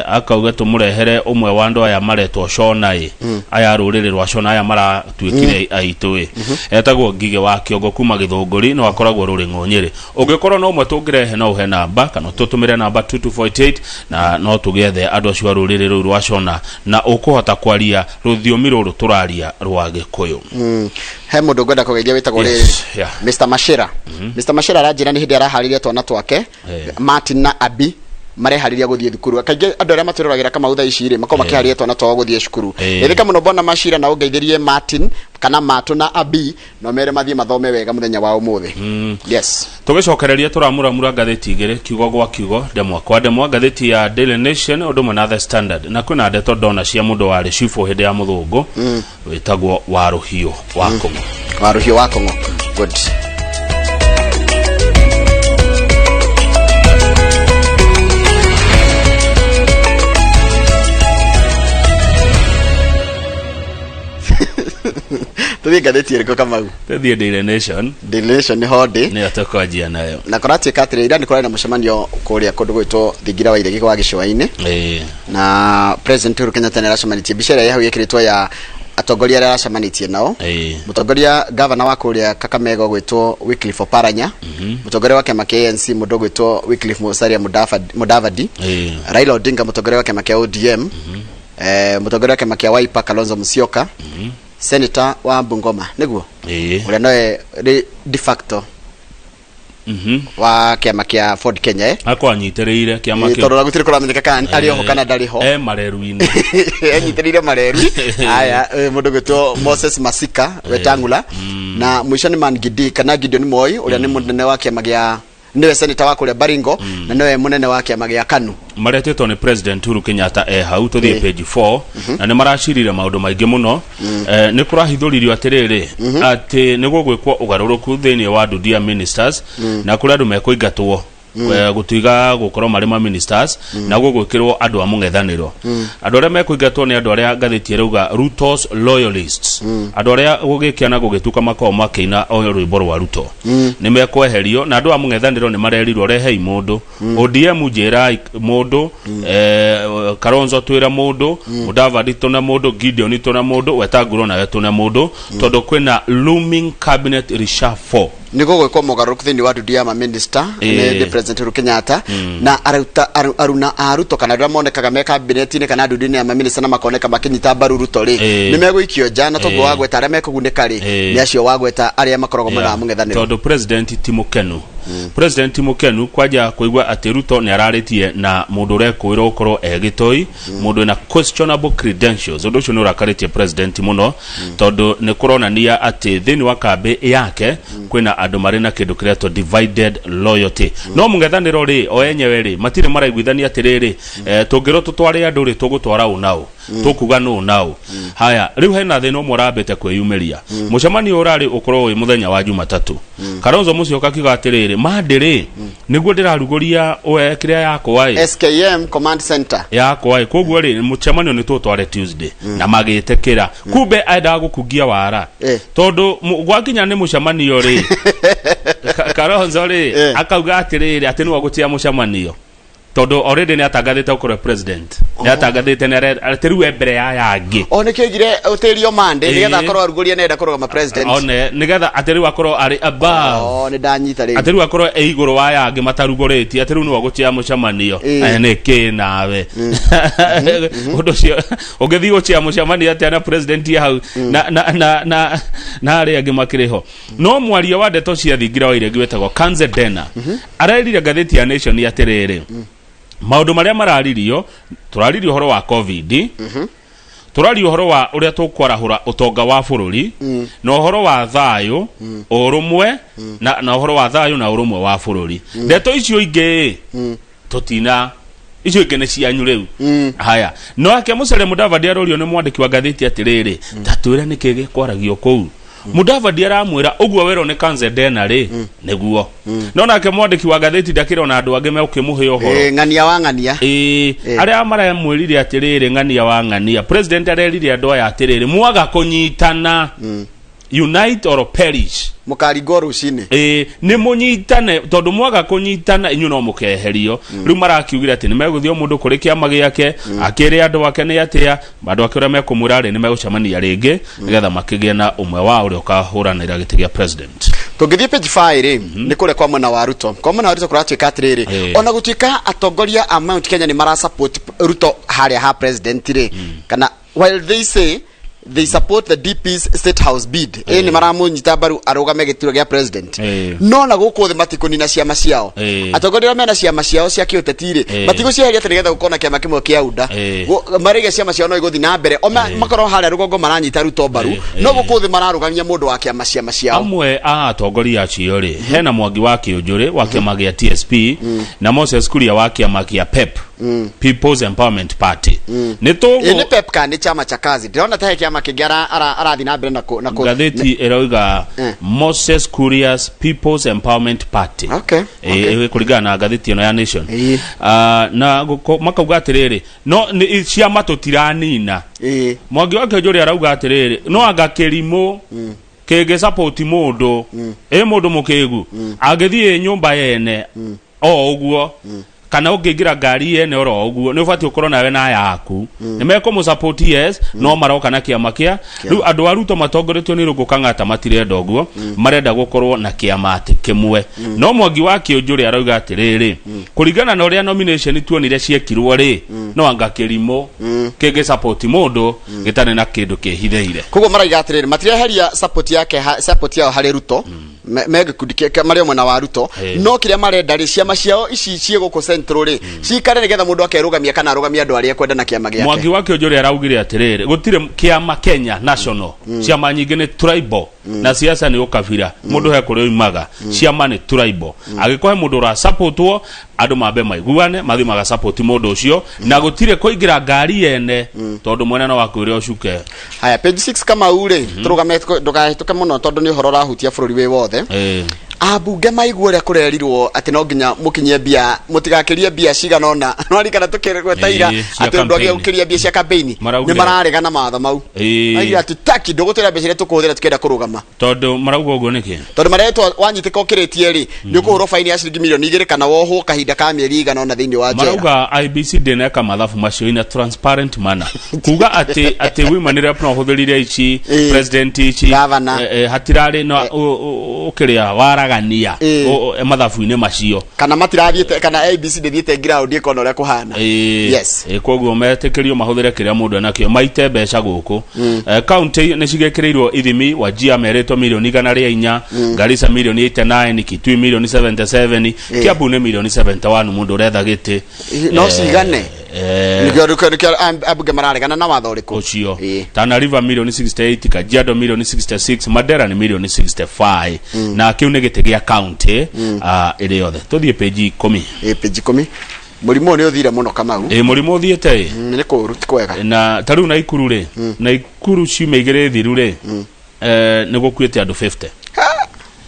akauga tũmũrehere ũmwe wa andũ aya maretwo Shona ĩ, aya a rũrĩrĩ rwa Shona aya maratuĩkire aitũ ĩ, etagwo Ngigĩ wa Kĩongo kuma Gĩthũngũri, no akoragwo Rũrĩng'ũ Nyĩrĩ. Ũngĩkorwo na ũmwe tũngĩrehe no ũhe namba kana tũtũmĩre namba 2248 na no tũgĩethe andũ acio a rũrĩrĩ rũu rwa Shona na ũkũhota kwaria rũthiomi rũrũ tũraria rwa Gĩkũyũ. He mũndũ ngwenda kũgeithia wĩtagwo Yes, rĩrĩ yeah. Mr. Mashira. Mr. Mashira aranjĩra nĩ hĩndĩ araharĩria twana twake Martin na Abi mareharĩria gũthiĩ thukuru. Kaingĩ andũ arĩa matwĩroragĩra Kamau thaa ici rĩ makoragwo makĩharĩria twana twao gũthiĩ cukuru. Geithĩka mũno bwana Mashira na ũngeithĩrie Martin kana Matũ na Abi na ũmere mathiĩ mathome wega mũthenya wa ũmũthĩ. Yes. Tũgĩcokereria tũramuramura ngathĩti igĩrĩ kiugo gwa kiugo, ndemwa kwa ndemwa, ngathĩti ya Daily Nation ũndũ ũmwe na The Standard, na kwĩna ndeto ndona cia mũndũ warĩ cibũ hĩndĩ ya mũthũngũ wĩtagwo Warũhiũ wa Kũng'ũ. Warũhiũ wa Kũng'ũ. Good. Tũthiĩ ngathĩti ĩrĩkũ, Kamau? Tũthiĩ Daily Nation. Daily Nation nĩ hondĩ. Nĩyo tũkwanjia nayo. Na kũratuĩka atĩrĩ, ira nĩ kũrarĩ na mũcemanio kũrĩa kũndũ gwĩtwo Thingira wa Iregi wa gĩcũa-inĩ. Na President Uhuru Kenyatta nĩ aracemanĩtie, mbica ĩrĩa ĩ hau ĩkĩrĩtwo ya atongoria arĩa aracemanĩtie nao. Mũtongoria, gavana wa kũrĩa Kakamega ũgwĩtwo Wycliffe Oparanya, mũtongoria wa kĩama kĩa ANC mũndũ ũgwĩtwo Wycliffe Musalia Mudavadi, Raila Odinga mũtongoria wa kĩama kĩa ODM, mũtongoria wa kĩama kĩa Wiper Kalonzo Musyoka, senator wa Bungoma nĩguo ũrĩa nowe de facto wa kĩama kĩa Ford Kenya, Akorwo anyitĩrĩire kĩama kĩu. Tondũ gũtirĩ kũramenyeka kana arĩ oho kana ndarĩ ho. E mareru-inĩ. Enyitĩrĩire mareru aya. Mũndũ gwĩtwo Moses Masika Wetangula, na mũico nĩ Man Gidi kana Gideon Moi, ũrĩa nĩ mũnene wa kĩama gĩa, nĩwe senator wa kũrĩa Baringo na nĩwe mũnene wa kĩama gĩa KANU. Maretĩtwo nĩ President Uhuru Kenyatta e hau. Tũthiĩ page 4, na nĩ maracirire maũndũ maingĩ mũno. Nĩ kũrahithũririo atĩrĩrĩ, atĩ nĩ gũgwĩkwo ũgarũrũku thĩinĩ wa ndundu ya ministers, na kũrĩ andũ mekũingatwo gũtiga gũkorwo marĩ ma ministers na gũgwĩkĩrwo andũ a mũng'ethanĩro. Andũ arĩa mekũingatwo nĩ andũ arĩa ngathĩti ĩrauga Ruto's loyalists, andũ arĩa gũgĩkĩa na gũgĩtuka makoragwo makĩina o rwĩmbo rwa Ruto, nĩ mekweherio. Na andũ a mũng'ethanĩro nĩ marerirwo, rehei mũndũ. ODM njĩrai mũndũ, Kalonzo twĩra mũndũ, Mudavadi tũna mũndũ, Gideon tũna mũndũ, Wetangula nawe tũna mũndũ, tondũ kwĩna looming cabinet reshuffle. Nĩ gũgwĩkwo mogarũrũku thĩinĩ wa ndundu ya maminista nĩ President Uhuru Kenyatta, na aruta aruna a Ruto kana arĩa monekaga me kabineti-inĩ kana ndundu-inĩ ya maminista na makoneka makĩnyita mbaru Ruto rĩ, nĩ megũikio nja. Na toguo wagweta, arĩa mekũgunĩka rĩ, nĩ acio wagweta arĩa makoragwo mwena wa mũng'ethanĩro. Tondũ president ti mũkenu, president ti mũkenu kwanja kũigua atĩ Ruto nĩ ararĩtie na mũndũ ũrekũĩrwo gũkorwo e gĩtoi, mũndũ wĩna questionable credentials. Ũndũ ũcio nĩ ũrakarĩtie president mũno, tondũ nĩ kũronania atĩ thĩinĩ wa kambĩ yake kwĩna andũ marĩ na kĩndũ kĩretwo divided loyalty. No mũng'ethanĩro rĩ, o enyewe rĩ, matirĩ maraiguithania atĩrĩrĩ, tũngĩrwo tũtware andũ rĩ, tũgũtwara ũ na ũ, tũkuga nũ na ũ. Haya, rĩu hena thĩna ũmwe ũrambĩte kwĩyumĩria. Mũcemanio ũrarĩ ũkorwo wĩ mũthenya wa Jumatatũ. Kalonzo Musyoka akiuga atĩrĩrĩ, mandĩ rĩ, nĩguo ndĩrarugũria we kĩrĩa yakwa ĩ SKM Command Center yakwa ĩ, koguo rĩ, mũcemanio nĩ tũtware Tuesday. Na magĩtĩkĩra. Kumbe endaga gũkungia wara, tondũ gwakinya nĩ mũcemanio rĩ, Kalonzo rĩ, akauga atĩrĩrĩ, atĩ nĩwe ũgũtĩa mũcemanio, tondũ already nĩ atangathĩte gũkorwo president, nĩ atangathĩte nĩ atĩ rĩu e mbere ya yangĩ. O nĩkĩo oigire ũtĩrio Monday, nĩgetha akorwo arugũria nenda kũrũgama president. One nĩgetha atĩ rĩu akorwo arĩ above. O nĩ ndanyita rĩu. Atĩ rĩu akorwo e igũrũ wa yangĩ matarugũrĩtie, atĩ rĩu nĩwe ũgũchia mũcemanio. Nĩ kĩ nawe ũndũ ũcio ũngĩthiĩ gũchia mũcemanio atĩa na president e hau na arĩa angĩ makĩrĩ ho? No mwaria wa ndeto cia Thingira wa Iregi wetagwo Kanze Dena arerire ngathĩti ya Nation atĩrĩrĩ, maũndũ marĩa mararirio, tũraririo ũhoro wa COVID, tũraria ũhoro wa ũrĩa tũkwarahũra ũtonga wa bũrũri, na ũhoro wa thayũ, ũrũmwe, na ũhoro wa thayũ na ũrũmwe wa bũrũri. Ndeto icio ingĩ tũtina, icio ingĩ nĩ cianyu rĩu. Haya, no ake Musalia Mudavadi arorio nĩ mwandĩki wa ngathĩti atĩrĩrĩ, ta twĩre nĩkĩ gĩkwaragio kũu. Mudavadi aramwĩra ũguo werwo nĩ Kanze Dena rĩ, nĩguo. No nake mwandĩki wa ngathĩti ndakĩrĩ ona andũ angĩ megũkĩmũhe ũhoro. Ng'ania wa ng'ania. Ĩĩ, arĩa maramwĩrire atĩrĩrĩ, ng'ania wa ng'ania, president arerire andũ aya atĩrĩrĩ, mwaga kũnyitana, unite or perish. Mũkaringwo rũcinĩ. Ĩĩ, nĩ mũnyitane, tondũ mwaga kũnyitana inyuĩ no mũkeherio. Rĩu marakiugire atĩ nĩ megũthiĩ o mũndũ kũrĩ kĩama gĩake, akĩre andũ ake nĩ atĩa, andũ ake ũrĩa mekũmwĩra rĩ, nĩ megũcemania rĩngĩ nĩgetha makĩgĩe na ũmwe wao ũrĩa ũkahũranĩra gĩtĩ gĩa president. Tũngĩthiĩ page 5 rĩ, nĩ kũrĩa kwa mwena wa Ruto. Kwa mwena wa Ruto kũratuĩka atĩrĩrĩ, ona gũtuĩka atongoria a Mount Kenya nĩ mara support Ruto harĩa ha president rĩ, kana while they say they support the DP's State House bid, nĩ maramũnyita mbaru arũgame gĩturwa gĩa president, no na gũkũ thĩ matikũnina ciama ciao. Atongoria arĩa mena ciama ciao cia kĩũteti rĩ, matigũcieheria atĩ nĩgetha gũkorwo na kĩama kĩmwe kĩa UDA. Marĩge ciama ciao no igũthiĩ na mbere o makorwo harĩa rũgongo maranyita Ruto mbaru, no gũkũ thĩ mararũgamia mũndũ wa kĩama ciama ciao. Amwe a atongoria acio rĩ, hena Mwangi wa Kĩũnjũrĩ wa kĩama gĩa TSP na Moses Kuria wa kĩama kĩa PEP. People's Empowerment Party. Nĩ Ĩ, tũgũ nĩ pep kana nĩ chama cha kazi ndĩrona ta he kĩama kĩngĩ arathiĩ na mbere na kũ na kũ Ngathĩti ĩrauga Moses Kuria's People's Empowerment Party. Okay. Okay. Kũringana na ngathĩti ĩno ya Nation. Ah, na makauga atĩrĩrĩ no nĩ ciama tũtiranina. Mwangi wa Kĩonjũrĩ arauga atĩrĩrĩ no anga kĩrimũ kĩngĩ support mũndũ ĩ mũndũ mũkĩgu angĩthiĩ nyũmba yene o ũguo kana ũngĩingĩra ngari yene oro ũguo nĩ ũbatiĩ ũkorwo nawe na yaku nĩ mekũmũ support yes no maroka na kĩama kĩa rĩu andũ a Ruto matongoretio nĩ Irũngũ Kang'ata matirenda ũguo marenda gũkorwo na kĩama atĩ kĩmwe no Mwangi wa Kĩũnjũrĩ arauga atĩrĩrĩ kũringana na ũrĩa nomination tuonire ciekirwo rĩ no anga kĩrimũ kĩngĩ support mũndũ gĩtarĩ na kĩndũ kĩhithĩire. Koguo maraiga atĩrĩrĩ matireheria support yake support yao harĩ Ruto me gĩkundi marĩ o mwena wa Ruto no kĩrĩa marenda rĩ ciama ciao ici ciĩ gũkũ Central rĩ cikare nĩgetha mũndũ akerũgamia kana arũgamie andũ arĩa ekwenda na kĩama gĩake. Mwangi wa Kĩũnjũrĩ araugire atĩrĩrĩ gũtirĩ kĩama Kenya national ciama nyingĩ nĩ tribal na siasa nĩ ũkabira mũndũ he kũrĩa oimaga ciama nĩ tribal angĩkorwo he mũndũ ũrasapotwo andũ mambe maiguane mathiĩ magasapoti mũndũ ũcio na gũtirĩ kũingĩra ngari yene tondũ mwene no akwĩre ũcuke. Haya, page 6 Kamau rĩ tũrũgame ndũkahĩtũke mũno tondũ nĩ ũhoro ũrahutia bũrũri wĩ wothe. Ambunge maigua ũrĩa kũrerirwo atĩ no nginya mũkinyie mbia mũtigakĩrie mbia cigana ũna nwarikana tũkĩgweta ira Ĩĩ, cia atĩ ũndũ agĩa campaign. gũkĩria mbia cia campaign Maraugire. nĩ mararegana mawatho mau. Maraugire atĩ taki ndũgũtwĩra mbeca iria tũkũhũthĩra tũkĩenda kũrũgama. Tondũ marauga ũguo nĩkĩ? Tondũ maretwo wanyitĩka ũkĩrĩtie rĩ nĩ ũkũhũrwo faini ya ciringi mirioni 2 kana wohwo kahinda ka mĩeri igana ũna thĩinĩ wa njera. Marauga IBC ndĩneka mathabu macio in a transparent manner kuga atĩ women rep no ũhũthĩrire ici president ici hatirarĩ na ũkĩrĩa waragania mathabu-inĩ macio. Kana matirathiĩte kana ABC ndĩthiĩte ground ĩkona ũrĩa kũhana. Yes. Koguo metĩkĩrio mahũthĩre kĩrĩa mũndũ enakĩo maite mbeca gũkũ. County nĩ cigĩkĩrĩirwo ithimi Wajir merĩtwo mirioni 104 Garissa mirioni 89 Kitui mirioni 77 Kiambu nĩ mirioni 71 mũndũ ũretha gĩtĩ. No cigane nĩkĩo ambunge mararegana na watho ũrĩkũ ũcio. Tana River mirioni 68 Kajiado mirioni 66 Mandera nĩ mirioni 65 na kĩu nĩ gĩtĩ gĩa county ĩrĩ yothe. Tũthiĩ page 10. Page 10 mũrimũ ũyũ nĩ ũthire mũno Kamau. Ĩ mũrimũ ũthiĩte ĩ. Nĩ kũũru ti kwega. Na ta rĩu Naikuru rĩ Naikuru ciumia 2 thiru rĩ nĩ gũkuĩte andũ 50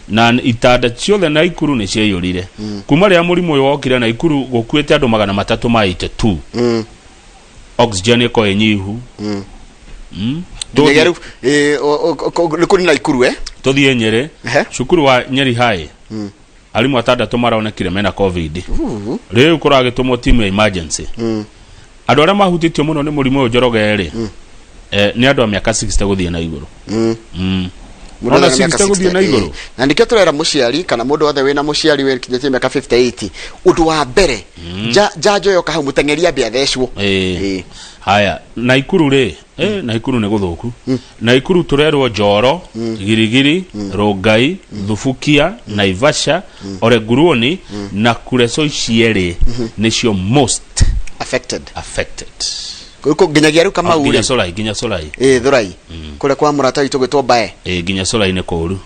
na itanda ciothe Naikuru nĩ ciaiyũrire kuma rĩrĩa mũrimũ ũyũ wokire Naikuru gũkuĩte andũ 382 oxygen ĩko ĩnyihu. Nginyagia rĩu nĩ kũrĩ Naikuru Tũthiĩ Nyĩrĩ cukuru wa Nyeri High arimũ atandatũ maronekire mena covid rĩu kũragĩtũmwo timu ya emergency andũ arĩa mahutĩtio mũno nĩ mũrimũ ũyũ Njoroge rĩ nĩ andũ a mĩaka 60 gũthiĩ na igũrũ. Mũndũ Ona wothe wĩna mĩaka 60 gũthiĩ na 60, igũrũ. Na nĩkĩo tũrera mũciari kana mũndũ wothe wĩna mũciari wĩkinyĩtie mĩaka 58 ũndũ wa mbere njanjo yoka hau mũteng'eri ambe athecwo. Haya Naikuru rĩ Naikuru nĩ gũthũku Naikuru tũrerwo Njoro Girigiri Rongai Thubukia Naivasha Olenguruoni na Kuresoi cierĩ nĩcio most affected affected. Nginyagia rĩu Kamau nginya rĩ Solai nginya Solai. Thurai kũrĩa kwa mũrata witũ gwĩtwo Mbae. Nginya Solai nĩ kũũru.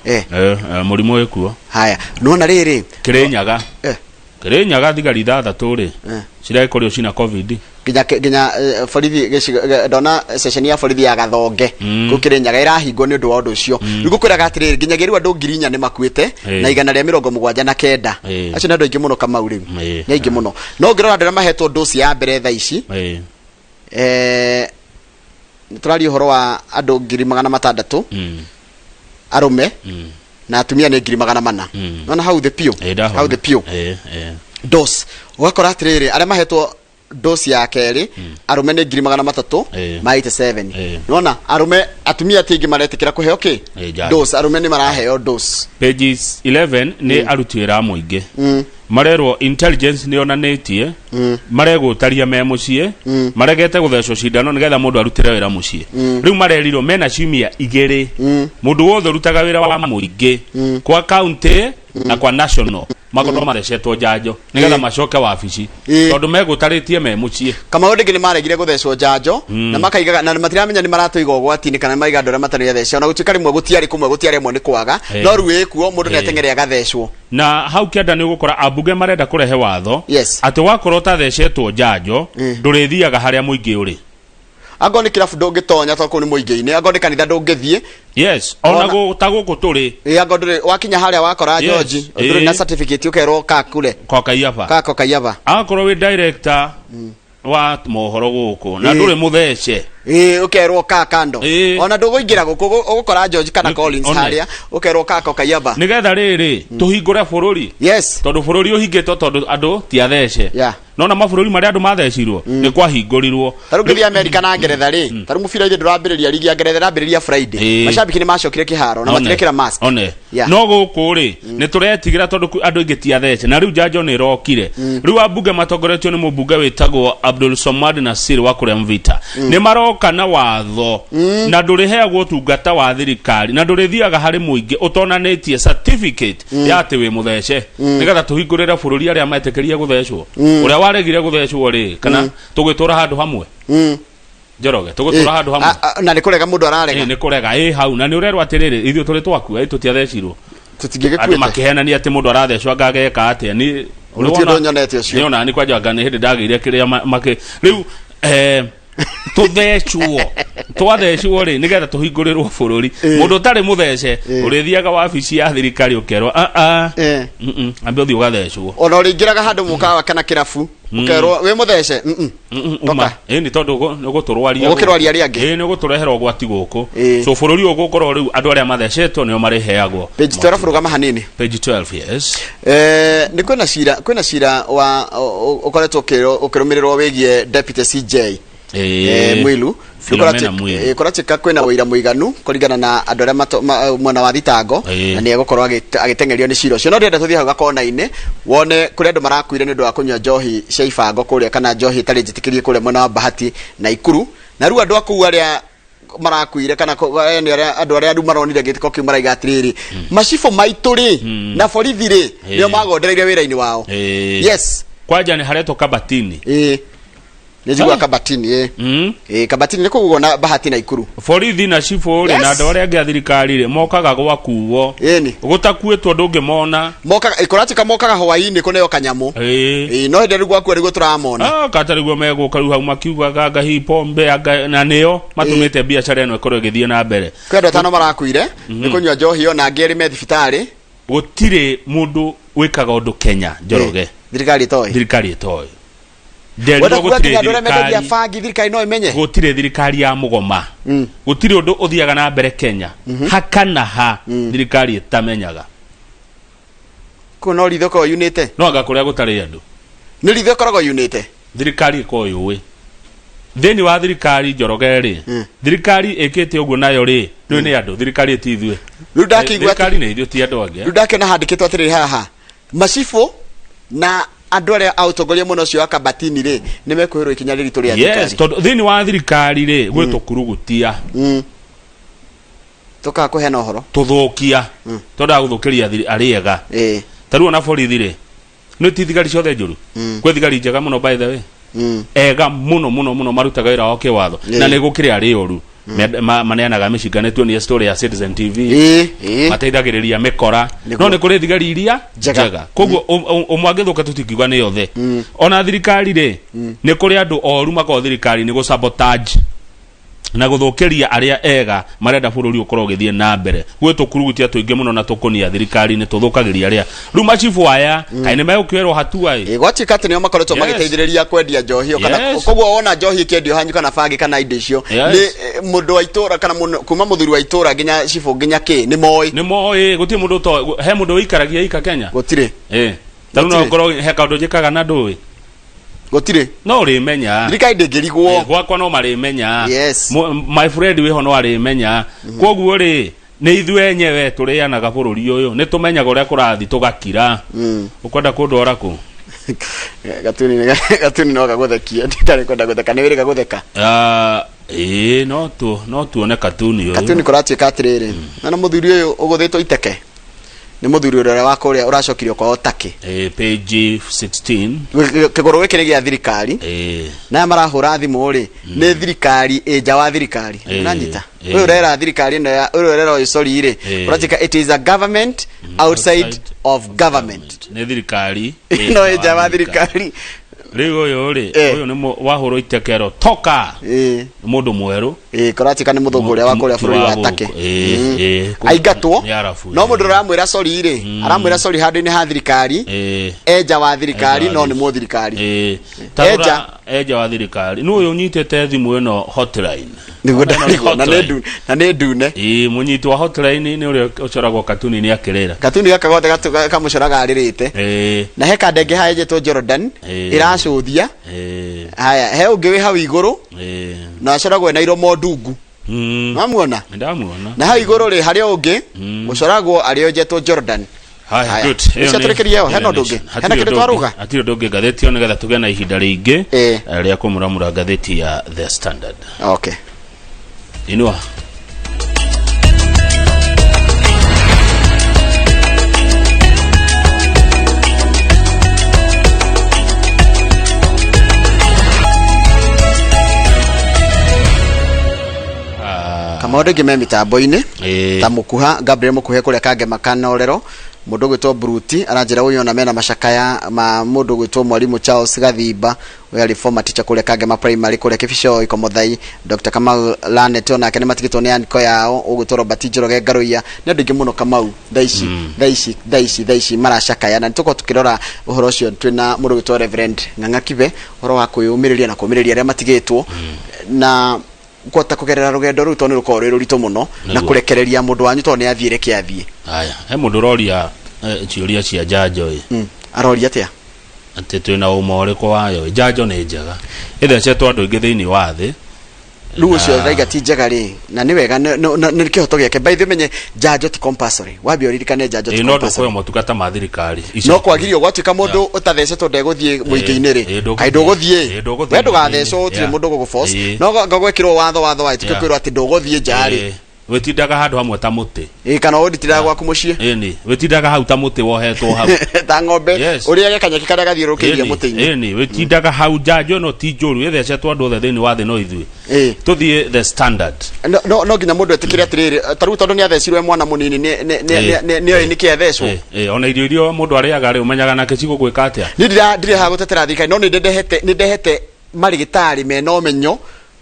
Mũrimũ wĩkuo. Haya nona rĩrĩ Kĩrĩnyaga Kĩrĩnyaga thigari ithathatũ rĩ ciragĩkorirwo cina covid. Nginya borithi gĩcigo ndona ceceni ya borithi ya Gathonge kũu Kĩrĩnyaga ĩrahingwo nĩ ũndũ wa ũndũ ũcio. Rĩu ngũkwĩraga atĩrĩrĩ nginyagia rĩu andũ 4000 nĩ makuĩte na 179 acio nĩ andũ aingĩ mũno Kamau rĩu nĩ aingĩ mũno no ũngĩrora andũ arĩa mahetwo dosi ya mbere thaa ici tũraria ũhoro wa andũ 600,000 arũme na atumia nĩ 400,000 nona hau thĩ piũ Ndahona. Hau thĩ piũ dose ũgakora atĩrĩrĩ arĩa mahetwo dose ya kerĩ arũme nĩ 300,000 ma 87 nona arũme atumia ti aingĩ maretĩkĩra kũheo kĩ Njanjo. dose arũme nĩ maraheo dose. Pages 11 nĩ aruti wĩra a mũingĩ marerwo intelligence nĩ yonanĩtie maregũtaria me mũciĩ maregete gũthecwo cindano nĩgetha mũndũ arutĩre wĩra mũciĩ rĩu marerirwo mena ciumia 2 mũndũ wothe ũrutaga wĩra wa mũingĩ kwa county na kwa national. Makorwo mathecetwo njanjo nĩgetha macoke wabici tondũ megũtarĩtie me mũciĩ. Kamau ndĩngĩ nĩ maregire gũthecwo njanjo na makaigaga na matiramenya nĩ maratũiga ũgwati-inĩ kana maiga andũ arĩa matarĩ athece, ona gũtuĩka rĩmwe gũtiarĩ kũmwe gũtiarĩ amwe nĩ kwaga, no rĩu ĩkuo mũndũ nĩ ateng'ere agathecwo. Na hau kĩanda nĩ ũgũkora ambunge marenda kũrehe watho atĩ wakorwo ũtathecetwo njanjo ndũrĩthiaga harĩa mũingĩ ũrĩ. Angorwo nĩ kĩrabu ndũngĩtonya tondũ kũu nĩ mũingĩ-inĩ, angorwo nĩ kanitha ndũngĩthiĩ. Yes, ona ta gũkũ tũrĩ. Ĩ, angorwo ndũrĩ wakinya harĩa wakora George ndũrĩ na certificate ũkerwo kakure kwa kaiaba. Kako kaiaba. Akorwo wĩ director wa mohoro gũkũ na ndũrĩ mũthece, Ĩ, ũkerwo ka kando, ona ndũgũingĩra gũkũ, ũgũkora George kana Collins harĩa ũkerwo kako kaiaba. Nĩgetha rĩrĩ tũhingũre bũrũri. Tondũ bũrũri ũhingĩtwo tondũ andũ ti athece. Nona mabũrũri marĩa andũ mathecirwo nĩ kwahingũrirwo. Ta rĩu ngĩthiĩ Amerika na Ngeretha rĩ, ta rĩu mũbira ithe ndũrambĩrĩria, ligi ya Ngeretha ĩrambĩrĩria Friday, macambĩki nĩ macokire kĩharo na matirekĩra mask. One. No gũkũ rĩ nĩ tũretigĩra tondũ andũ aingĩ ti athece na rĩu njanjo nĩ ĩrokire. Rĩu ambunge matongoretio nĩ mũmbunge wĩtagwo Abdul Somad Nasir wa kũrĩa Mvita nĩ maroka na watho na ndũrĩheagwo ũtungata wa thirikari na ndũrĩthiaga harĩ mũingĩ ũtonanĩtie certificate ya atĩ wĩ mũthece, nĩgetha tũhingũrĩre bũrũri arĩa metĩkĩrie gũthecwo. Ũrĩa waregire gũthecwo rĩ, kana tũgĩtũra handũ hamwe? Njoroge, tũgũtũra handũ hamwe? Na nĩ kũrega mũndũ ararega. Ĩ, nĩ kũrega ĩ hau na nĩ ũrerwo atĩrĩrĩ, ithuĩ tũrĩ twakua, ĩ tũtiathecirwo. Tũtingĩgĩkuĩte. Andũ makĩhenania atĩ mũndũ arathecwo anga ageka atĩa ni. Gũtirĩ ũndũ nyonete ũcio. Nĩ ona ni kwanja anga nĩ hĩndĩ ndagĩire kĩrĩa makĩ rĩu tũthecwo twathecwo rĩ nĩgetha tũhingũrĩrwo bũrũri. Mũndũ ũtarĩ mũthece ũrĩthiaga wabici ya thirikari ũkerwo "Ah, ah, ambe ũthiĩ ũgathecwo." Ona ũrĩingĩraga handũ mũkawa kana kĩrabu ũkerwo wĩ mũthece. Uma ĩ nĩ tondũ nĩ ũgũtũrwaria. Ũgũkĩrwaria arĩa angĩ. Ĩ, nĩ ũgũtũrehera ũgwati gũkũ. So bũrũri ũyũ ũgũkorwo rĩu andũ arĩa mathecetwo nĩo marĩheagwo. Page 12, rũgama hanini. Page 12, yes. Nĩ kwĩna cira wa ũkoretwo ũkĩrũmĩrĩrwo wĩgiĩ Deputy CJ Mwilu. Philomena Mwilu. Kũratuĩka kwĩna ũira mũiganu kũringana na andũ arĩa mwena wa thitango na nĩ egũkorwo agĩteng'erio nĩ cira ũcio, no ndĩrenda tũthiĩ hau gakona-inĩ wone kũrĩa andũ marakuire nĩ ũndũ wa kũnyua njohi cia ibango kũrĩa kana njohi ĩtarĩ njĩtĩkĩrie kũrĩa mwena wa Bahati na Ikuru, na rĩu andũ a kũu arĩa marakuire kana yani andũ arĩa rĩu maronire gĩtĩko kĩu maraiga atĩrĩrĩ, macibũ maitũ rĩ na borithi rĩ nĩo magondereire wĩra-inĩ wao. Yes. Kwanja nĩ haretwo Kabatini. Ĩĩ, nĩ njiguaga Kabatini, ĩĩ. Ĩĩ, Kabatini nĩ kũu na Bahati na Ikuru. Borithi na cibũ rĩ na andũ arĩa angĩ a thirikari rĩ mokaga gwakuo. Ĩni. Gũtakuĩtwo ndũngĩmona. Mokaga kũratuĩka mokaga hwaĩ-inĩ kũneo kanyamũ. Ĩĩ, no hĩndĩ ĩrĩa rĩu gwakua nĩguo tũramona. Ah, kata rĩguo megũka rĩu hau makiugaga anga hihi pombe anga na nĩo matũmĩte biacara ĩno ĩkorwo ĩgĩthiĩ na mbere. Kwĩ andũ atano marakuire nĩ kũnyua njohi, ona angĩ erĩ me thibitarĩ. Gũtirĩ mũndũ wĩkaga ũndũ Kenya, Njoroge, thirikari ĩtoĩ. Thirikari ĩtoĩ. Wenda Nderirwo kuga gũtirĩ nginya andũ arĩa mendagia thirikari bangi thirikari no ĩmenye. Gũtirĩ thirikari ya mũgoma, gũtirĩ ũndũ ũthiaga na mbere Kenya ha kana ha thirikari ĩtamenyaga. Kũu no ritho ĩkoragwo yunĩte. No anga kũrĩa gũtarĩ andũ. Nĩ ritho ĩkoragwo yunĩte. Thirikari ĩkoragwo yũĩ thĩinĩ wa thirikari, Njoroge rĩ, thirikari ĩkĩte ũguo nayo rĩ rĩu nĩ andũ, thirikari ĩti ithuĩ. Rĩu ndakĩigua Thirikari nĩ ithuĩ, ti andũ angĩ. Rĩu ndakĩona handĩkĩtwo atĩrĩrĩ haha, macibũ na andũ arĩa a ũtongoria mwena ũcio wa Kabatini rĩ nĩ mekũhĩrwo ikinya rĩritũ rĩa Yes, thirikari. Tondũ thĩinĩ wa thirikari rĩ gwĩ tũkurugutia. Tũkaga kũheana ũhoro. Tũthũkia twendaga gũthũkĩria arĩa ega. Ta rĩu ona borithi rĩ, nĩ ti thigari ciothe njũru, kwĩ thigari njega mũno, by the way, ega mũno mũno mũno, marutaga wĩra wao kĩwatho. Na nĩ gũkĩrĩ arĩa oru maneanaga mĩcinga, nĩ tuonie story ya Citizen TV, mateithagĩrĩria mĩkora. No nĩ kũrĩ thigari iria Njega. Njega, koguo ũmwe angĩthũka tũtingiuga nĩ othe. Ona thirikari rĩ, nĩ kũrĩ andũ oru makoragwo thirikari nĩ gũ sabotage na gũthũkĩria arĩa ega marenda bũrũri ũkorwo ũgĩthiĩ na mbere. Gwĩ tũkurugutia tũingĩ mũno na tũkũnia thirikari-inĩ tũthũkagĩria arĩa rĩu macibũ aya kaĩ nĩ megũkĩoerwo hatua ĩ. Ĩ, gwatuĩka atĩ nĩo makoretwo magĩteithĩrĩria kwendia njohi ĩyo kana koguo wona njohi ĩkĩendio hanyu kana bangi kana indo icio nĩ mũndũ wa itũra kana kuma mũthuri wa itũra nginya cibũ nginya kĩ nĩ moĩ. Nĩ moĩ, gũtirĩ mũndũ ũtoĩ. He mũndũ wĩikaragia ika Kenya? Gũtirĩ. Ĩ, ta rĩu no Gũtirĩ. ũkorwo he kaũndũ njĩkaga na ndũĩ. Gũtirĩ. No ũrĩmenya. Thirikari ndĩngĩrigwo. Gwakwa no marĩmenya. My friend wĩho no arĩmenya. Koguo rĩ, nĩ ithuĩ enyewe tũrĩanaga bũrũri ũyũ, nĩ tũmenyaga ũrĩa kũrathiĩ tũgakira. Ũkwenda kũndwara kũ? Gatuni no gagũthekie, nditarĩ kwenda gũtheka, nĩ wĩrĩga gũtheka. Ah, ĩĩ, no tuone katuni ũyũ. Katuni kũratuĩka atĩrĩrĩ, na mũthuri ũyũ ũgũthĩtwo iteke. Nĩ mũthuri ũrĩa wa kũrĩa ũracokirio kwao Turkey. Page 16. Kĩgũrũ gĩkĩ nĩ gĩa thirikari. Na aya marahũra thimũ rĩ, nĩ thirikari ĩ nja wa thirikari. Ũranyita? Ũyũ ũrera thirikari ĩno ya ũyũ ũrera ũyũ sorry rĩ, ũratuĩka it is a government outside of government. Nĩ thirikari ĩno ĩ nja wa thirikari. Rĩu ũyũ rĩ, ũyũ nĩ wahũrwo itekero toka. Nĩ mũndũ mwerũ. Ĩĩ, kũratuĩka nĩ mũthũngũ ũrĩa wa kũrĩa bũrũri wa Turkey. Aingatwo. Nĩ arabu. No mũndũ ũramwĩra sorry rĩ, aramwĩra sorry handũ-inĩ ha thirikari, enja wa thirikari, Enja wa no nĩ mũthirikari. Enja. Enja. Enja wa thirikari. Nũ ũyũ ũnyitĩte thimũ ĩno hotline? Nĩguo Ĩno nĩ ndarigwo, na nĩ hotline. na nĩ ndune. Ĩĩ, mũnyiti wa hotline nĩ ũrĩa ũcoragwo katuni nĩ akĩrĩra. Katuni gaka gothe kamũcoraga arĩrĩte. Na he kandenge haha ĩnjĩtwo Jordan ĩracũthia. Haya, he ũngĩ wĩ hau igũrũ na acoragwo ena iromo ndungu. Wamuona? Ndamuona. Na hau igũrũ rĩ harĩ ũngĩ ũcoragwo arĩ ũnjetwo Jordan. Haya, Haya. good. Nĩcio Ĩyo nĩ- tũrĩkĩrie ĩyo, hena ĩyo ũndũ nĩ- ũngĩ? Hatirĩ Hena kĩndũ ũndũ ũngĩ. twaruga? Hatirĩ ũndũ ũngĩ ngathĩti ĩyo nĩgetha tũgĩe na ihinda rĩingĩ rĩa kũmuramura ngathĩti ya The Standard. Okay. Inua. Kamaũndũ aingĩ me mĩtambo-inĩ ta Mũkuha Gabriel Mũkuhe kũrĩa Kangema Kanorero, mũndũ ũgwĩtwo Bruti aranjĩra ũyũ ona mena macakaya ma mũndũ ũgwĩtwo Mwarimũ Charles Gathimba, ũyũ arĩ former teacher kũrĩa Kangema Primary kũrĩa Kĩbicoi Komothai. Dr Kamau Lanet onake nĩ matigĩtwo nĩ anko yao ũgwĩtwo Robert Njoroge Ngaruiya. Nĩ andũ aingĩ mũno Kamau thaa ici, thaa ici, thaa ici, thaa ici maracakaya, na nĩ tũkorwo tũkĩrora ũhoro ũcio twĩna mũndũ ũgwĩtwo Reverend Ng'ang'a Kibe, ũhoro wa kwĩyũmĩrĩria na kũmĩrĩria arĩa matigĩtwo na kũhota kũgerera rũgendo rũu tondũ nĩ rũkoragwo rwĩ rũritũ mũno na kũrekereria mũndũ wanyu tondũ nĩ athiĩ reke athiĩ. Haya, he mũndũ ũroria ciũria cia njanjo ĩ. Aroria atĩa? Atĩ twĩna ũma ũrĩkũ wayo ĩ. Njanjo nĩ njega. Ĩthecetwo andũ aingĩ thĩinĩ wa thĩ. Rĩu ũcio raiga ti njega rĩ, na nĩ wega, nĩ kĩhoto gĩake. By the way, menye njanjo ti compulsory. Wambe ũririkane njanjo ti Ĩ, no compulsory. ndũkũheo motungata ma thirikari. No kwagirio gwatuĩka mũndũ ũtathecetwo ndegũthiĩ mũingĩ-inĩ rĩ, kaĩ ndũgũthiĩ? Ndũgũthiĩ We ndũgathecwo, mũingĩ-inĩ. gũtirĩ mũndũ ũgũgũforce. No gwekĩrwo watho wahĩtũkio kwĩrwo atĩ ndũgũthiĩ nja rĩ. Wĩtindaga handũ hamwe ta mũtĩ. Ĩ, kana ũnditiraga gwaku mũciĩ. Ĩni, wĩtindaga hau ta mũtĩ wohetwo hau. Ta ng'ombe, ũrĩage kanyeki karĩa gathiũrũrũkĩirie mũtĩ-inĩ. Ĩni, wĩtindaga hau. Njanjo ĩno ti njũru, ĩthecetwo andũ othe thĩinĩ wa thĩ no ithuĩ. Tũthiĩ The Standard. No nginya mũndũ etĩkĩre atĩrĩrĩ, ta rĩu tondũ nĩ athecirwo e mwana mũnini, nĩ oĩ nĩkĩ athecwo. Ona irio iria mũndũ arĩaga rĩ, ũmenyaga nake cigũgwĩka atĩa? Niĩ ndirĩ haha gũtetera thirikari, no nĩ ndehete marĩgĩtarĩ mena ũmenyo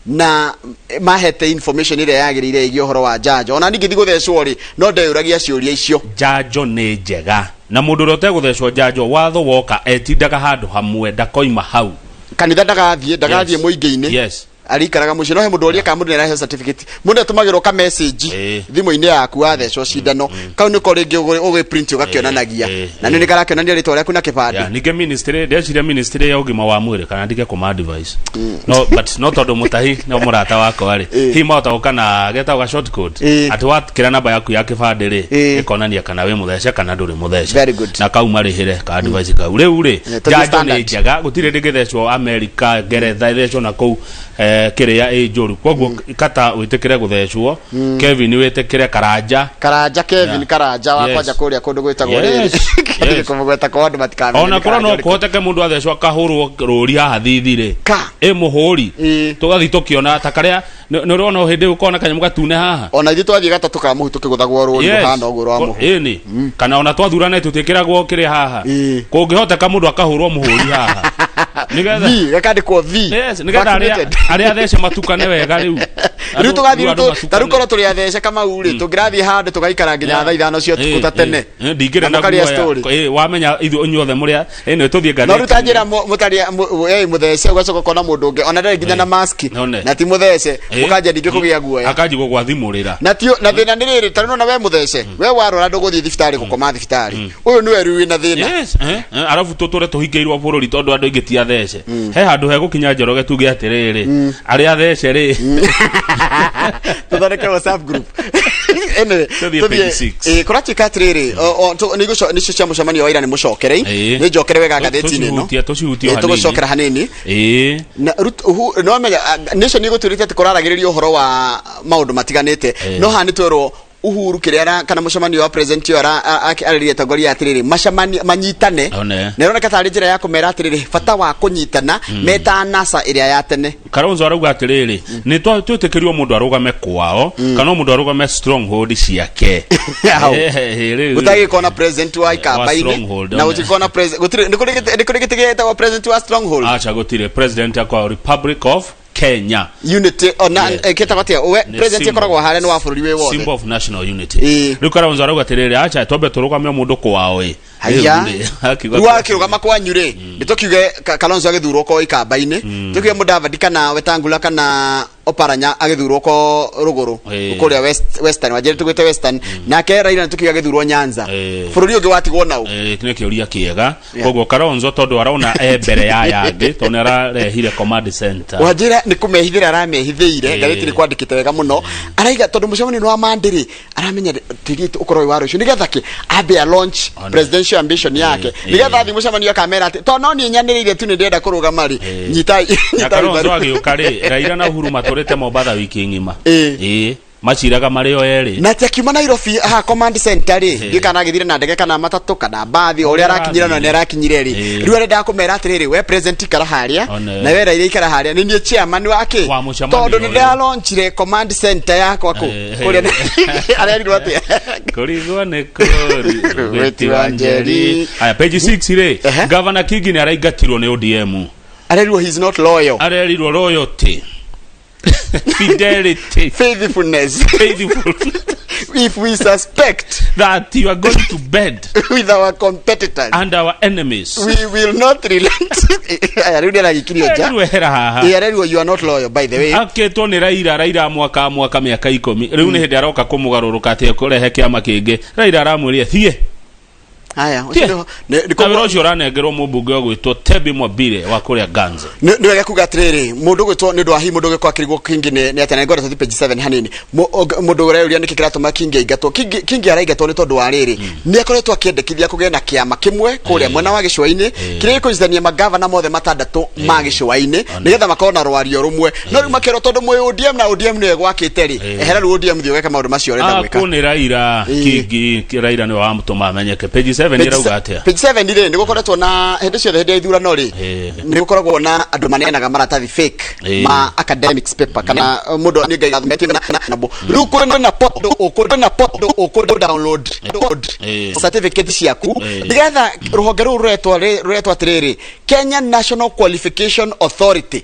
na mahete information ĩrĩa yagĩrĩire ĩgiĩ ũhoro wa njanjo. Ona niĩ ngĩthiĩ gũthecwo rĩ, no ndeyũragia ciũria icio. Njanjo nĩ njega, na mũndũ ũrĩa ũtegũthecwo njanjo, watho woka etindaga handũ hamwe, ndakoima hau. Kanitha ndagathiĩ, ndagathiĩ mũingĩ-inĩ. Arĩikaraga mũciĩ. No he mũndũ oria kana mũndũ nĩaraheo certificate. Mũndũ atũmagĩrwo ka message thimũ-inĩ yaku wathecwo cindano. Kau nĩko rĩngĩ ũgĩ print ũgakĩonanagia. Na nĩ karakĩonania rĩtwa rĩaku na kĩbandĩ. Yeah, ningĩ ministry, ndeciria ministry ya ũgima wa mwĩrĩ kana ndige kũma advice. No, but no tondũ mũtahi no mũrata wakwa rĩ, hihi mahota gũka na getagwo ga short code, atĩ wakĩra namba yaku ya kĩbandĩ rĩ, ĩkonania kana wĩ mũthece kana ndũrĩ mũthece. Very good. Na kau marĩhĩre ka advice kau. Rĩu rĩ, Tũthiĩ njanjo nĩ Standard. njega, gũtirĩ hĩndĩ ĩngĩthecwo America, Ngeretha, ĩthecwo na kũu kĩrĩa ĩ njũru. Koguo kata wĩtĩkĩre gũthecwo, Kevin wĩtĩkĩre Karanja. Karanja Kevin. Karanja wa kwanja kũrĩa kũndũ gwĩtagwo rĩrĩ. Ndige kũmũgweta kwa andũ matikamenye Ona nĩ korwo no Karanja ũrĩkũ. kũhoteke mũndũ athecwo akahũrwo rũri haha thithi rĩ, ĩ mũhũri tũgathiĩ tũkĩona ta karĩa nĩ ũrona o hĩndĩ ũkona kanyamũ gatune haha. Ona ithuĩ twathiĩ gatatũ ka mũhu tũkĩgũthagwo rũri rũhana ũguo rwa mũhu. Ĩni, kana ona twathurana tũtiĩkĩragwo kĩrĩa haha. Kũngĩhoteka mũndũ akahũrwo mũhũri haha nĩgetha V, gakandĩkwo V. Yes, nĩgetha arĩa Vaccinated. arĩa athece matukane wega rĩu. Rĩu tũgathiĩ Rĩu andũ ta rĩu matukane. korwo tũrĩ athece Kamau rĩ, tũngĩrathiĩ handũ tũgaikara nginya thaa 5 cia ũtukũ ta tene. Ndingĩrĩ Na na mũkarĩa guoya. story. Wamenya ithuĩ inyuothe mũrĩa nĩ tũthiĩ No rĩu ngathĩti. ta njĩra mũtarĩ mũthece, ũgacoka ũkona mũndũ ũngĩ ona ndarĩ nginya na mask None. na ti mũthece, mũkanjia ningĩ kũgĩa guoya. Akanji gũgwathimũrĩra. Na ti na thĩna nĩ rĩrĩ, ta rĩu nona we mũthece, we warwara ndũgũthiĩ thibitarĩ gũkoma thibitarĩ, ũyũ nĩwe rĩu wĩna thĩna. Yes, arabu tũtũre tũhingĩirwo bũrũri tondũ andũ aingĩ ti athece. He handũ hegũkinya Njoroge tuge atĩrĩrĩ, arĩa athece rĩ, Tũthondeke WhatsApp group. Anyway, Tũthiĩ tũthiĩ- page six. Kũratuĩka atĩrĩrĩ, nĩcio cia mũcemanio wa ira nĩ mũcokerei, nĩ njokere wega ngathĩti-inĩ ĩno. Tũcihutie tũcihutie o Tũgũcokera hanini. Na no menya, Nation ĩgũtuĩrĩte atĩ kũraragĩrĩria ũhoro wa maũndũ matiganĩte, no haha nĩ twerwo Uhuru kĩrĩa kana mũcemanio wa president ũyũ arĩria atongoria atĩrĩrĩ macemanie manyitane. One. Na ĩroneka tarĩ njĩra ya kũmera atĩrĩrĩ bata wa kũnyitana meta NASA ĩrĩa ya tene. Kalonzo arauga atĩrĩrĩ, nĩ twĩtĩkĩrio mũndũ arũgame kwao kana mũndũ arũgame stronghold ciake. Hau. Rĩu- Gũtagĩkorwo na president wa ikamba-inĩ stronghold, na one. gũtikorwo na president, gũtirĩ, nĩ kũrĩ gĩtĩ gĩtagwo president wa stronghold. Aca, gũtirĩ president akwa Republic of Kenya. Unity ona. Yeah. Kĩtagwo atĩa we? Nĩ President symbol. ĩkoragwo harĩa nĩ wa bũrũri wĩ wothe. Symbol of national unity. Rĩu Kalonzo arauga atĩrĩrĩ, aca twambe tũrũgame o mũndũ kwao ĩ. Haya. Rĩu rĩ, akiuga Rĩu akĩrũgama kwanyu rĩ, nĩ tũkiuge Kalonzo agĩthurwo ko ikamba-inĩ, tũkiuge Mudavadi kana Wetangula kana Oparanya agĩthurwo ko rũgũrũ kũrĩa western, wanjĩre tũgwĩte western, nake Raila nĩ tũkiuge agĩthurwo Nyanza, bũrũri ũngĩ watigwo nau? Nĩ kĩũria kĩega. Koguo Kalonzo tondũ arona e mbere ya yangĩ tondũ nĩ ararehire command center. Wanjĩra nĩ kũmehithĩra aramehithĩire. Ngathĩti nĩ kwandĩkĩte wega mũno, araiga tondũ mũcemanio nĩ wa Monday rĩ, aramenya tĩri ũkorwo wĩ wa rũciũ nĩgetha kĩ ambe a launch presidential ambition yake, nĩgetha athiĩ mũcemanio akamera atĩ tondũ no niĩ nyanĩrĩire tu nĩ ndĩrenda kũrũgama rĩ, nyitai Na nyitai Kalonzo mbaru. agĩũka rĩ, Raila na Uhuru matũrĩte Mombatha wiki ng'ima. Ĩĩ, maciraga marĩ o erĩ. Na ati akiuma Nairobi haha command center rĩ, ndiũĩ kana agĩthire na ndege kana matatũ kana mbathi, o ũrĩa arakinyire na nĩ arakinyire rĩ, rĩu arendaga kũmera atĩrĩrĩ, we president ikara harĩa One. na we Raila ikara harĩa, nĩ niĩ chairman wa kĩ Wa mũcemanio tondũ nĩ ũyũ. ndĩralaunchire command center yakwa kũ kũrĩa arerirwo atĩa? Kũrigwo nĩ kũri Gwĩti wa Njeri. Aya, page 6 rĩ, Governor Kingi nĩ araingatirwo nĩ ODM. Arerirwo he is not loyal. Arerirwo loyalty, fidelity, faithfulness. Faithful. If we suspect that you are going to bed with our competitors and our enemies, we will not relent. Aya, rĩu nĩ aragikirio nja. Arerirwo ehera haha. Ĩ, arerirwo you are not loyal, by the way. Akĩtwo nĩ Raila, Raila mwaka mwaka mĩaka 10 rĩu nĩ hĩndĩ aroka kũmũgarũrũka atĩ ekũrehe kĩama kĩngĩ. Raila aramwĩria thiĩ. Haya, ũcio Na wĩra ũcio ũranengerwo mũmbunge ũgwĩtwo Tebi Mwambire wa kũrĩa Ganze. Nĩ wega kuga atĩrĩrĩ, mũndũ ũgwĩtwo nĩ ũndũ wa hihi mũndũ ũgĩkorwo akĩrigwo Kingi nĩ atĩa, na ngwenda tũthiĩ page 7 hanini. Mũndũ ũreyũria nĩkĩ kĩratũma Kingi aingatwo. Kingi araingatwo nĩ tondũ wa rĩrĩ, nĩ akoretwo akĩendekithia kũgĩe na kĩama kĩmwe kũrĩa mwena wa gĩcũa-inĩ kĩrĩa gĩkũnyitithania magavana mothe matandatũ ma gĩcũa-inĩ nĩgetha makorwo na rwario rũmwe, no rĩu makerwo tondũ mwĩ ODM na ODM nĩyo ĩgwakĩte rĩ, ehera rĩu ODM, thiĩ ũgeke maũndũ macio ũrenda gwĩka. Akũ nĩ Raila. Kingi Raila nĩwe wamũtũma amenyeke. Page 7 ĩrauga atĩa? Page 7 rĩ, nĩ gũkoretwo na hĩndĩ ciothe, hĩndĩ ya ithurano rĩ, nĩ gũkoragwo na andũ maneanaga maratathi fake ma academics paper kana mũndũ nĩ ngai gathomete nabo. Rĩu kwĩna na portal ũkũ na portal ũkũ download certificate ciaku nĩgetha rũhonge rũu rũretwo atĩrĩrĩ Kenya National Qualification Authority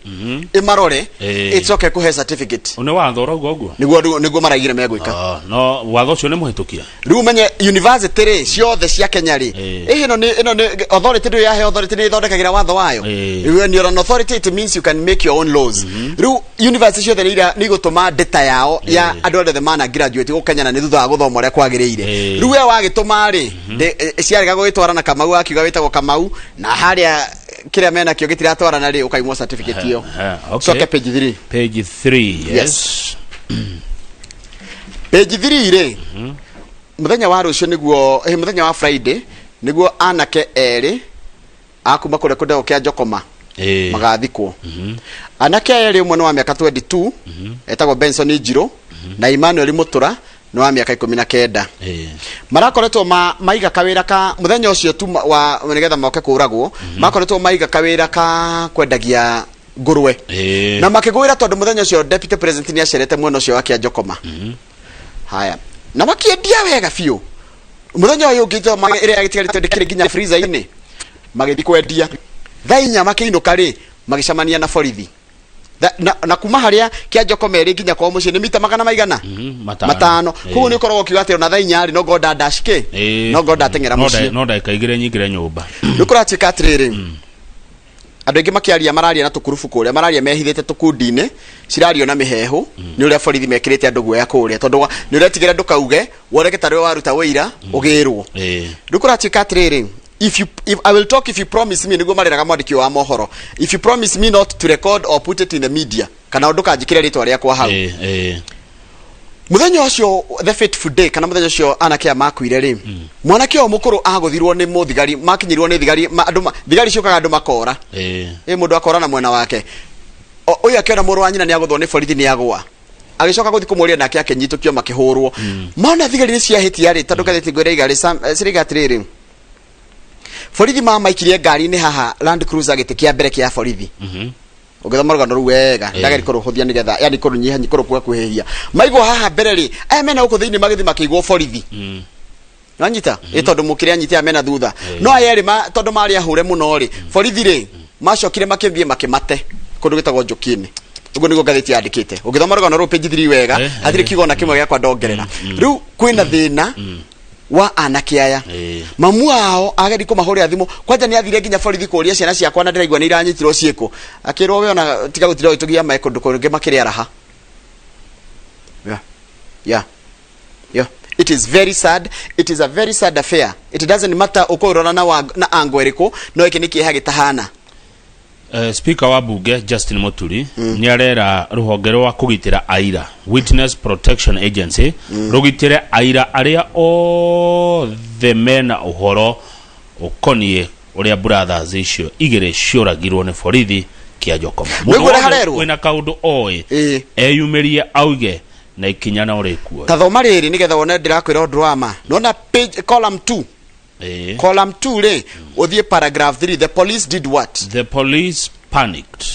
ĩmarore, ĩcoke kũhe certificate. Nĩ watho ũrauga ũguo? Nĩguo maraigire megwĩka. Ah, no watho ũcio nĩ mũhĩtũkia? Rĩu menye university rĩ ciothe cia Kenya rĩ, ĩno nĩ authority, ndũ yahe authority nĩ ĩthondekagĩra watho wayo. When you're an authority, it means you can make your own laws. Rĩu university ciothe nĩ igũtũma data yao ya andũ arĩa othe mana graduate gũkũ Kenya na nĩ thutha wa gũthoma ũrĩa kwagĩrĩire. Rĩu we wagĩtũma rĩ, ciarega gũgĩtwarana, Kamau akiuga wĩtagwo Kamau na harĩa kĩrĩa menakĩo gĩtiratwarana rĩ, ũkaimwo certificate ĩyo. Okay. Coke page 3. Page 3, yes. Page 3 rĩ, mũthenya wa rũciũ nĩguo mũthenya wa Friday nĩguo anake erĩ akuma kũrĩa kũndego kĩa Njokoma magathikwo. Anake aya erĩ, ũmwe nĩ wa mĩaka 22 etagwo Benson Njirũ na Emmanuel Mũtũra nĩ wa mĩaka 19. Marakoretwo maiga kawĩra ka mũthenya ũcio tu wa nĩgetha moke kũragwo. Makoretwo maiga kawĩra ka kwendagia ngũrwe na makĩgwĩra tondũ mũthenya ũcio deputy president nĩ acerete mwena ũcio wa Kĩanjokoma. Haya, na makĩendia wega biũ. Mũthenya ũyũ ũngĩ ĩrĩa yagĩtigarĩte ndĩkĩrĩ nginya freezer-inĩ, magĩthiĩ kwendia thaa 4, makĩinũka rĩ, magĩcemania na borithi. Na kuma harĩa Kĩanjokoma ĩrĩ nginya kwao mũciĩ nĩ mita magana maigana? Matano. Matano. Koguo nĩ ũkoragwo ũkiuga atĩ ona thaa 4 rĩ, no ngorwo ndandash kĩ, no ngorwo ndateng'era No mũciĩ. no ndagĩka 2 nyingĩre nyũmba. Rĩu kũratuĩka atĩrĩrĩ, andũ aingĩ makĩaria mararia na tũkurubu kũrĩa mararia mehithĩte tũkundi-inĩ, cirario na mĩheehũ nĩ ũrĩa borithi mekĩrĩte andũ guoya kũrĩa tondũ nĩ ũretigĩra ndũkauge woneke tarĩ we waruta ũira ũgĩrwo. Rĩu kũratuĩka atĩrĩrĩ, if I will talk if you promise me, nĩguo mareraga mwandĩki wa mohoro, if you promise me not to record or put it in the media, kana ndũkanjĩkĩre rĩtwa rĩakwa hau. Mũthenya ũcio, the fateful day, kana mũthenya ũcio anake aya makuire rĩ, mwanake ũyũ mũkũrũ agũthirwo nĩ mũthigari, makinyirwo nĩ thigari, thigari ciũkaga andũ makora. Ĩ mũndũ akora na mwena wake. Ũyũ akĩona mũrũ wa nyina nĩ agũthwo nĩ borithi, nĩ agũa. Agĩcoka gũthiĩ kũmũria nake akĩnyitũkio makĩhũrwo. Mona thigari nĩ ciahĩtia rĩ, tondũ ngathĩti ngwĩra rĩ, ciraiga atĩrĩrĩ, borithi mamaikirie ngari-inĩ haha Land Cruiser gĩtĩ kĩa mbere kĩa borithi. Ũngĩthoma rũgano rũu wega, ndageri kũrũhũthia nĩgetha yani kũrũnyiha kũrũkuhakuhĩhia. Maigwo haha mbere rĩ, aya mena gũkũ thĩinĩ magĩthiĩ makĩigwo borithi. Nanyita ĩ tondũ mũkĩrĩ anyite aya mena thutha, no aya erĩ tondũ marĩ ahũre mũno rĩ, borithi rĩ macokire makĩthiĩ makĩmate kũndũ gwĩtagwo Njũkĩ-inĩ. Ũguo nĩguo ngathĩti yandĩkĩte. Ũngĩthoma rũgano rũu page 3 wega, hatirĩ kiugo ona kĩmwe gĩakwa ndongerera. Rĩu kwĩna thĩna wa anake aya, mamu ao ageri kũmahũrĩra thimũ. Kwanja nĩ athire nginya borithi kũria ciana ciakwa na ndĩraigua nĩ iranyitirwo ciĩkũ, akĩrwo we ona tiga gũtinda ũgĩtũgia mae kũndũ kũngĩ makĩrĩ araha. Yeah. It is very sad. It is a very sad affair. It doesn't matter ũkũrora na, na ango ĩrĩkũ, no ĩkĩ nĩ kĩeha gĩtahana. Speaker wa bunge Justin Muturi nĩ arera rũhonge rwa kũgitĩra aira, Witness Protection Agency, rũgitĩre aira arĩa othe mena ũhoro ũkoniĩ ũrĩa brothers icio igĩrĩ ciũragirwo nĩ borithi kĩa Njokoma. Nĩguo ũrĩa harerwo? Wĩna kaũndũ oĩ eyumĩrie auge na ikinya no rĩkuoya. Ta thoma rĩrĩ nĩgetha wone ndĩrakwĩra ũndũ wa ma. Nona page column 2. Column 2 rĩ, ũthiĩ paragraph 3, the police did what? The police panicked.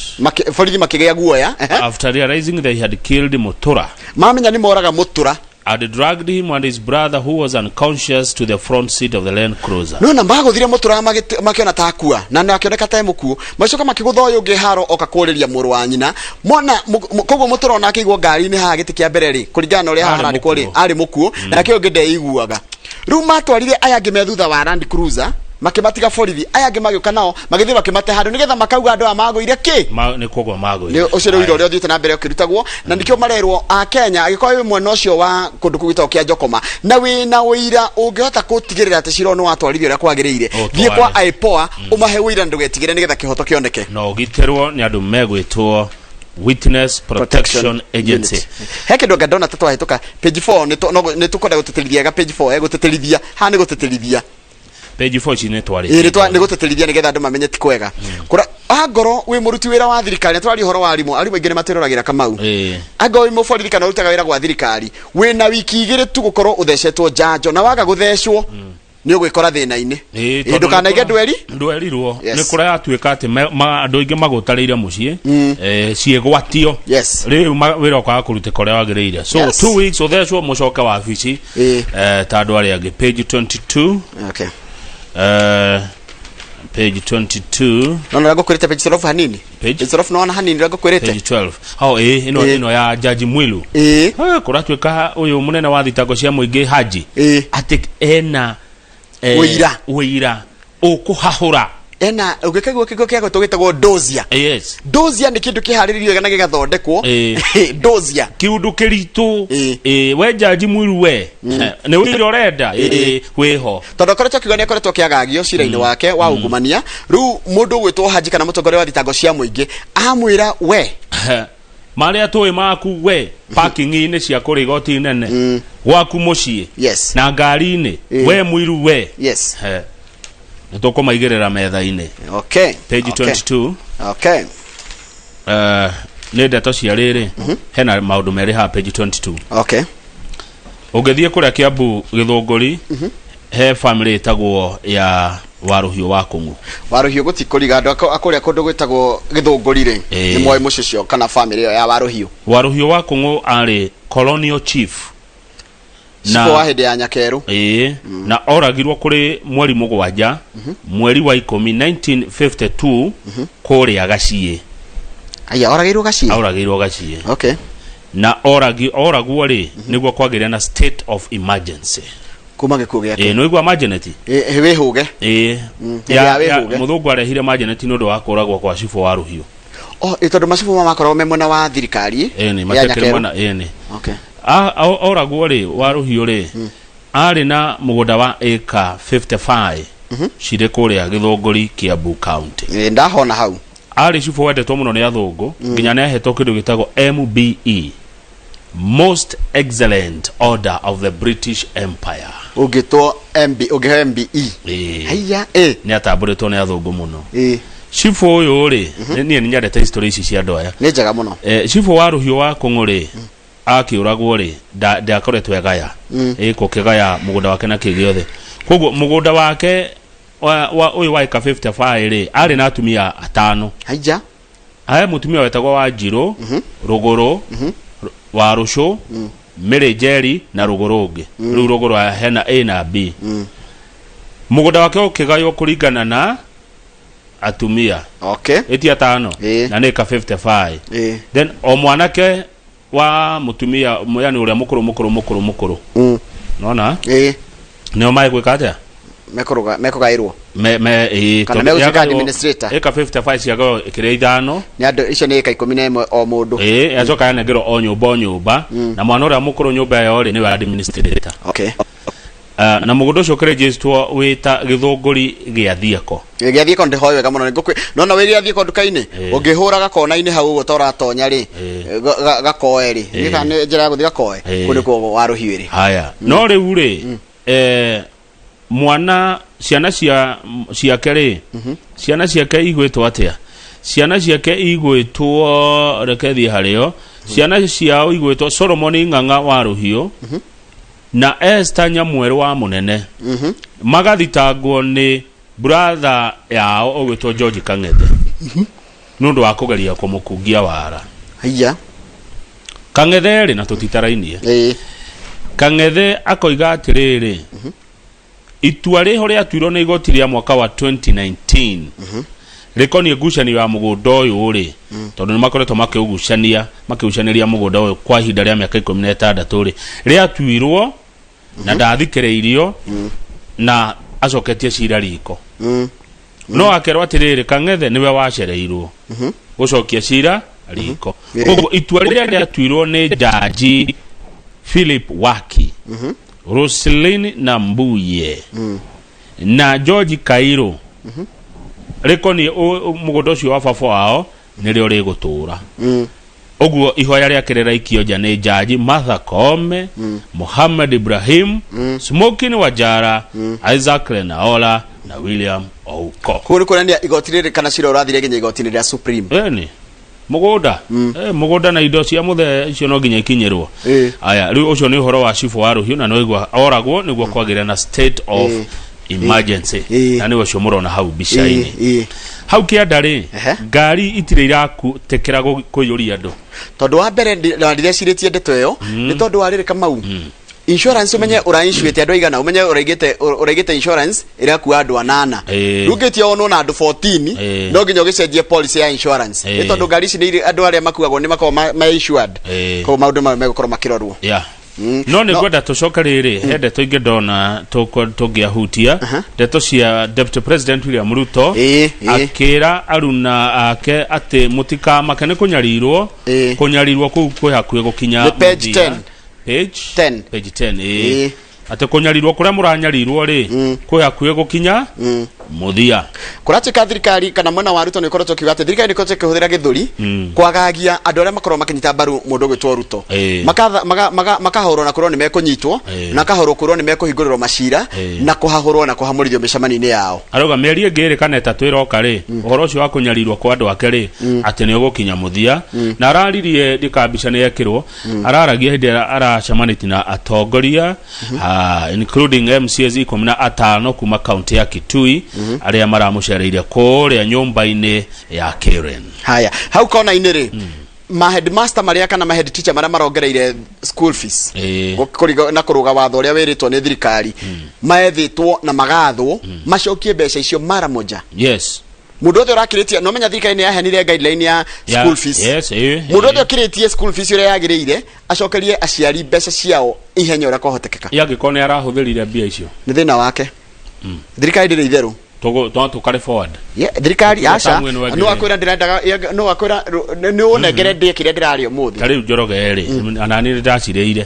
Borithi makĩgĩa guoya. After realizing they had killed Mutura. Mamenya nĩ moraga Mutura. And dragged him and his brother who was unconscious to the front seat of the Land Cruiser. Nona magũthire Mutura makĩona ta akua na na akĩoneka ta e mũkuũ, macoka makĩgũtha ũyũ ũngĩ haro oka kũrĩria mũrũ wa nyina mona koguo Mutura ona akĩigwo ngari-inĩ haha gĩtĩ kĩa mbere rĩ, kũringana na ũrĩa haha Arĩ harandĩkwo rĩ, mũkuũ. arĩ mũkuũ, nake ũyũ ũngĩ ndeiguaga. Rĩu matwarire aya angĩ me thutha wa Land Cruiser makĩmatiga borithi, aya angĩ magĩũka nao magĩthiĩ makĩmate handũ nĩgetha makauga andũ aya magũire kĩ. Nĩ kũgwa magũire. Nĩ ũcio nĩ ũira ũrĩa ũthiĩte na mbere ũkĩrutagwo, na nĩkĩo marerwo a Kenya, angĩkorwo wĩ mwena ũcio wa kũndũ kũu gwĩtagwo kĩa Njokoma na wĩna ũira ũngĩhota gũtigĩrĩra atĩ cira ũyũ nĩ watwarithio ũrĩa kwagĩrĩire, thiĩ kwa IPOA ũmahe ũira, ndũgetigĩre, nĩgetha kĩhoto kĩoneke. Na ũgitĩrwo nĩ andũ megwĩtwo Witness Protection Agency. Unit. He kĩndũ anga ndona ta twahĩtũka page 4, nĩ tũkwenda gũtĩtĩrithia wega page 4, gũtĩtĩrithia haha nĩ gũtĩtĩrithia. Page 4 ici nĩ twarĩ. Ĩĩ, nĩ gũtĩtĩrithia nĩgetha andũ mamenye ti kwega. Kũra angorwo wĩ mũruti wĩra wa thirikari, na tũraria ũhoro wa arimũ, arimũ aingĩ nĩ matwĩroragĩra Kamau. Angorwo wĩ mũborithi kana ũrutaga wĩra gwa thirikari, wĩna wiki 2 tu gũkorwo ũthecetwo njanjo, na waga gũthecwo nĩ ũgwĩkora thĩna-inĩ. Ĩĩ, tondũ Ndũkanaige ndweri. Ndwerirwo. Yes. Nĩ kũratuĩka atĩ andũ aingĩ magũtarĩire mũciĩ ciĩgwatio. Rĩu wĩra ũkaga kũrutĩka ũrĩa wagĩrĩire, so 2 weeks ũthecwo mũcoke wabici ta andũ arĩa angĩ. Page 22. Okay. Page 22. No na ngũkwĩrĩte page 12 hanini. Page 12 no hanini ũrĩa ngũkwĩrĩte. Page 12. Oh, ĩĩ, ĩno ĩno ya Jaji Mwilu. Kũratuĩka ũyũ mũnene wa thitango cia mũingĩ Haji atĩ ena Ũira. Ũira ũkũhahũra. Ena ũngĩkaigua kĩgo kĩa gwĩtwo gĩtagwo dosia. Dosia nĩ kĩndũ kĩharĩrĩirio wega na gĩgathondekwo. Dosia. Kiundu kĩritũ. We Jaji Mwilu, we nĩ ũira ũrenda. Ĩĩ, wĩho. Tondũ akoretwo akiuga nĩ akoretwo akĩagagio cira-inĩ wake wa ungumania. Rĩu mũndũ ũgwĩtwo Haji kana mũtongoria wa thitango cia mũingĩ amwĩra we Marĩa tũĩ maku we, parking-inĩ cia kũrĩa igoti inene, gwaku mũciĩ, na ngari-inĩ, we Mwiru we. He. Nĩ tũkũmaigĩrĩra metha-inĩ. Page 22. Nĩ ndeto cia rĩrĩ, hena maũndũ merĩ haha page 22. Ũngĩthiĩ kũrĩa Kiambu Gĩthũngũri, he family ĩtagwo ya Warũhiũ wa Kũng'u. Warũhiũ gũtikũriga andũ akũrĩa kũndũ gwĩtagwo Gĩthũngũri rĩ, nĩ moĩ mũciĩ ũcio kana family ĩyo ya Warũhiũ. Warũhiũ wa Kũng'u arĩ colonial chief. Cibũ wa hĩndĩ ya Nyakerũ. Ĩĩ, na oragirwo kũrĩ mweri 7 mweri wa 10 1952 kũrĩa Gaciĩ. Aya, oragĩirwo Gaciĩ? Oragĩirwo Gaciĩ. Na oragwo rĩ, nĩguo kwagĩire na state of emergency. Kuma gĩkuũ gĩake. Ĩĩ, nĩwaigua Majeneti? Ĩĩ, wĩhũge. Ĩĩ. Hĩndĩ ya wĩhũge. Mũthũngũ arehire Majeneti nĩ ũndũ wa kũragwo kwa cibũ wa Rũhiũ. Oh, ĩ tondũ macibũ maya makoragwo me mwena wa thirikari Ĩni, ya matiakĩrĩ Nyakerũ. mwena, ĩni. Okay. Oragwo rĩ, wa Rũhiũ rĩ, arĩ na mũgũnda wa ĩka 55 cirĩ kũrĩa Gĩthũngũri, Kiambu County. Ĩ, ndahona hau. Arĩ cibũ wendetwo mũno nĩ athũngũ, nginya nĩ ahetwo kĩndũ gĩtagwo MBE, Most Excellent Order of the British Empire. Ũngĩtwo MB, ũngĩheo MBE. Ĩĩ. Haiya, ĩ. Nĩ atambũrĩtwo nĩ athũngũ mũno. Ĩ. Cibũ ũyũ rĩ, niĩ nĩ nyendete history ici cia andũ aya. Nĩ njega mũno. Cibũ wa Rũhiũ wa Kũng'ũ rĩ, Akĩũragwo rĩ, ndakoretwo egaya ĩ kũkĩgaya mũgũnda wake na kĩ gĩothe. Koguo mũgũnda wake wa ũyũ wa ĩka 55 rĩ, arĩ na atumia atano. Haija. He mũtumia wetagwo Wanjirũ, Rũgũrũ, wa Rũcũ, Mary Njeri na Rũgũrũ ũngĩ. Rĩu Rũgũrũ hena A na B. Mũgũnda wake ũkĩgaywo kũringana na atumia. Okay. Ĩti atano na nĩ ĩka 55. Then o mwanake wa mũtumia, yani ũrĩa mũkũrũ mũkũrũ mũkũrũ mũkũrũ. Nona? Nĩo magwĩka atĩa? Mekũrũga mekũgaĩrwo. Me ĩĩ. Kana Tondũ megũtuĩka yagaywo administrator. Ĩka 55 ciagaywo ĩkĩrĩa ithano. Nĩ andũ icio nĩ ĩka 11 o mũndũ. Ĩĩ, yacoka yanengerwo o nyũmba o nyũmba, na mwana ũrĩa mũkũrũ nyũmba ĩyo rĩ, nĩwe administrator. Okay. Na mũgũnda ũcio ũkĩrĩnjĩstwo wĩ ta gĩthũngũri gĩa thieko. Ĩ, gĩa thieko ndĩhoe wega mũno. Nĩngũkwĩ nona wĩ gĩa thieko nduka-inĩ, ũngĩhũra gakona-inĩ hau ũguo ta ũratonya rĩ, gakoe rĩ, nĩ kana nĩ njĩra ya gũthiĩ gakoe, kũu nĩkuo wa rũhiũ ĩrĩ. Haya, no rĩu rĩ, mwana ciana cia ciake rĩ, ciana ciake igwĩtwo atĩa? Ciana ciake igwĩtwo, reke thiĩ harĩo, ciana ciao igwĩtwo Solomon Ng'ang'a wa Rũhiũ na Esther Nyamwerũ wa Mũnene, magathitangwo nĩ brother yao ũgwĩtwo George Kang'ethe nĩ ũndũ wa kũgeria kũmũkungia wara. Haiya. Kang'ethe rĩ, na tũtitarainie, Kang'ethe akoiga atĩrĩrĩ, itua rĩho rĩatuirwo nĩ igoti rĩa mwaka wa 2019 rĩkoniĩ ngucanio ya mũgũnda ũyũ rĩ, tondũ nĩ makoretwo makĩũgucania makĩgucanĩria mũgũnda ũyũ kwa ihinda rĩa mĩaka 16 rĩ, rĩatuirwo na ndathikĩrĩirio na acoketie cira riko. No akerwo atĩrĩrĩ, Kang'ethe nĩwe wacereirwo gũcokia cira riko. Koguo itua rĩrĩa rĩatuirwo nĩ jaji Philip Waki, Roselyn Nambuye na George Kairũ rĩkoniĩ mũgũnda ũcio wa baba wao nĩrĩo rĩgũtũra. Ũguo ihoya rĩake rĩraikio nja nĩ jaji Martha Koome, Mohamed Ibrahim, Smokin Wajara, Isaac Lenaola na William Ouko. Koguo nĩ kuonania igoti rĩrĩ kana cira ũrathire nginya igoti-inĩ rĩa Supreme. Ĩni mũgũnda, mũgũnda na indo cia mũthee icio no nginya ikinyĩrwo. Aya, rĩu ũcio nĩ ũhoro wa cibũ wa Rũhiũ, na nĩwaigua oragwo nĩguo kwagĩre na state of emergency, na nĩwe ũcio mũrona hau mbica-inĩ. Hau kĩanda rĩ, ngari itirĩ iratekera kũiyũria andũ. Tondũ wa mbere na ndirecirĩtie ndeto ĩyo, nĩ tondũ wa rĩrĩ, Kamau, insurance, ũmenye ũrainsuĩte andũ aigana, ũmenye ũraigĩte insurance ĩrakua andũ anana. Rĩu ũngĩtia wonwo na andũ 14, no nginya ũgĩcenjie policy ya insurance. Nĩ tondũ ngari ici nĩ andũ arĩa makuagwo nĩ makoragwo ma insured. Koguo maũndũ mayo megũkorwo makĩrorwo. Yeah. No nĩ ngwenda tũcoke rĩrĩ, he ndeto ingĩ ndona tũngĩahutia, ndeto cia Deputy President William Ruto akĩra aruna ake atĩ mũtikamake nĩ kũnyarirwo, kũnyarirwo kũu kwĩ hakuhĩ gũkinya Nĩ page mũthia. 10. Page 10. Page 10, ĩĩ. Atĩ kũnyarirwo kũrĩa mũranyarirwo rĩ, kwĩ hakuhĩ gũkinya mũthia. Kũratuĩka thirikari kana mwena wa Ruto nĩ ũkoretwo ũkiuga atĩ thirikari nĩ ĩkoretwo ĩkĩhũthĩra gĩthũri kwagagia andũ arĩa makoragwo makĩnyita mbaru mũndũ ũgwĩtwo Ruto. Makahũrwo na kwĩrwo nĩ mekũnyitwo, na makahũrwo kwĩrwo nĩ mekũhingũrĩrwo macira, na kũhahũrwo na kũhamũrithio mĩcemanio-inĩ yao. Arauga mĩeri ĩngĩ 2 kana 3 ĩroka rĩ, ũhoro ũcio wa kũnyarirwo kwa andũ ake rĩ, atĩ nĩ ũgũkinya mũthia. Na araririe ndĩkambica nĩ yekĩrwo, araragia hĩndĩ ĩrĩa aracemanĩtie na atongoria, including MCAs 15 kuma kaunti ya Kitui, arĩa maramũcereire kũrĩa nyũmba-inĩ ya Karen. Haya, hau kona-inĩ rĩ, ma headmaster marĩa kana ma head teacher marĩa marongereire school fees na kũrũga watho ũrĩa wĩrĩtwo nĩ thirikari, maethĩtwo na magathwo macokie mbeca icio mara moja. Mũndũ wothe ũrakĩrĩtie, no menya thirikari nĩ yaheanire guideline ya school fees. Yes, ĩĩ. Mũndũ wothe ũkĩrĩtie school fees ũrĩa yagĩrĩire acokerie aciari mbeca ciao ihenya ũrĩa kwahotekeka. Angĩkorwo nĩ arahũthĩrire mbia icio. Nĩ thĩna wake. Thirikari ndĩrĩ itherũ. No tũkarĩ forward. Yeah, thirikari Tũkiuga aca. tamu ĩno ĩngĩ No rĩ. akwĩra ndĩrendaga, no akwĩra nĩ ũnengere ndĩe kĩrĩa ndĩrarĩa ũmũthĩ. Ta rĩu Njoroge rĩ, ona niĩ nĩndacirĩire.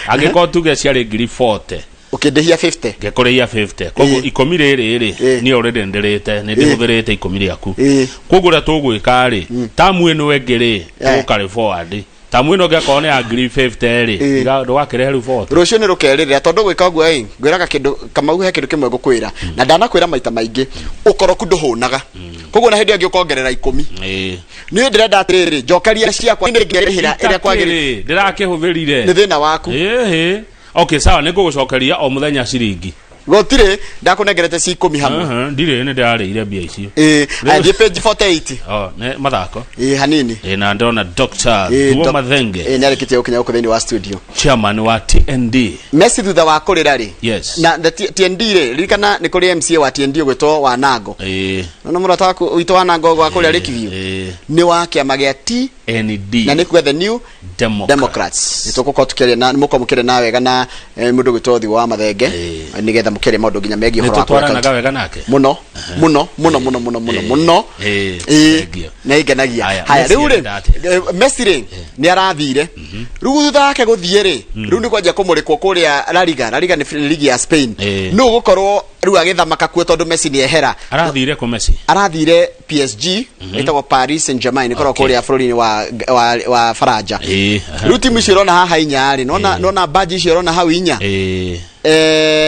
Angĩkorwo tuge ciarĩ ngiri 40, Ũkĩndĩhia 50. Ngĩkũrĩhia 50, koguo 10 rĩrĩ rĩ, niĩ already nĩndĩrĩte, nĩndĩhũthĩrĩte 10 rĩaku. Koguo ũrĩa tũgwĩka rĩ, tamu ĩno ĩngĩ rĩ, tũgũkarĩ forward tamu ĩno ĩngĩ, akorwo nĩ ya ngiri 50 rĩ, ndũgakĩrehe rĩu 40. Rũciũ nĩ rũkerĩrĩra tondũ gwĩka ũguo ĩ ngwĩraga kĩndũ, Kamau, he kĩndũ kĩmwe ngũkwĩra na ndanakwĩra maita maingĩ, ũkoroku ndũhũnaga. Koguo na hĩndĩ ĩyo ĩngĩ ũkongerera 10. Niĩ ndĩrenda atĩrĩrĩ, njokeria ciakwa nĩ ngĩrĩhĩra ĩrĩa kwagĩrĩire. Ndĩrakĩhũthĩrire. Nĩ thĩna waku. Ĩhĩ. Okay, sawa, nĩ ngũgũcokeria o mũthenya ciringi. Gũtirĩ, ndakũnengerete ci 10 hamwe. Ndirĩ, nĩ ndĩrarĩire mbia icio. Ĩĩ, aya, thiĩ page 48. Oh, nĩ mathako. Ĩĩ, hanini. Ĩĩ, na ndona Dr. Ĩĩ, Thuo Mathenge. Ĩĩ, nĩarĩkĩtie gũkinya gũkũ thĩinĩ wa studio. Chairman wa TND. Messi thutha wa kũrĩra rĩ. Yes. Na the TND rĩ, ririkana nĩ kũrĩ MCA wa TND ũgwĩtwo Wanango. Ĩĩ. Nona mũrata waku witũ Wanango gwa kũrĩa Lakeview. Ĩĩ. Nĩ wa kĩama gĩa TND. Na nĩ kuga the new Democrats. Democrats. Nĩ tũgũkorwo tũkĩaria na mũkorwo mũkĩaria na wega na mũndũ ũgwĩtwo Thigo wa Mathenge nĩgetha mũkĩaria maũndũ nginya megiĩ Nĩ ũhoro wa kũrĩa tũtwaranaga county. wega nake. Mũno mũno mũno mũno mũno mũno mũno. Ĩĩ. Ĩĩ, nĩ ingenagia. Haya, Haya, Messi rĩu rĩ, arenda atĩa? Messi rĩ nĩ arathire. Rĩu thutha wake gũthiĩ rĩ, rĩu nĩ kwanjia kũmũrĩkwo kũrĩa La Liga. La Liga nĩ ligi ya Spain. Nũ ũgũkorwo rĩu agĩthamaka kuo tondũ Messi nĩ ehera? Arathire kũ Messi? Arathire PSG, ĩtagwo Paris Saint-Germain, ĩkoragwo kũrĩa bũrũri-inĩ wa Faranja. Rĩu timu icio ũrona haha inya rĩ, nona baji icio ũrona hau inya.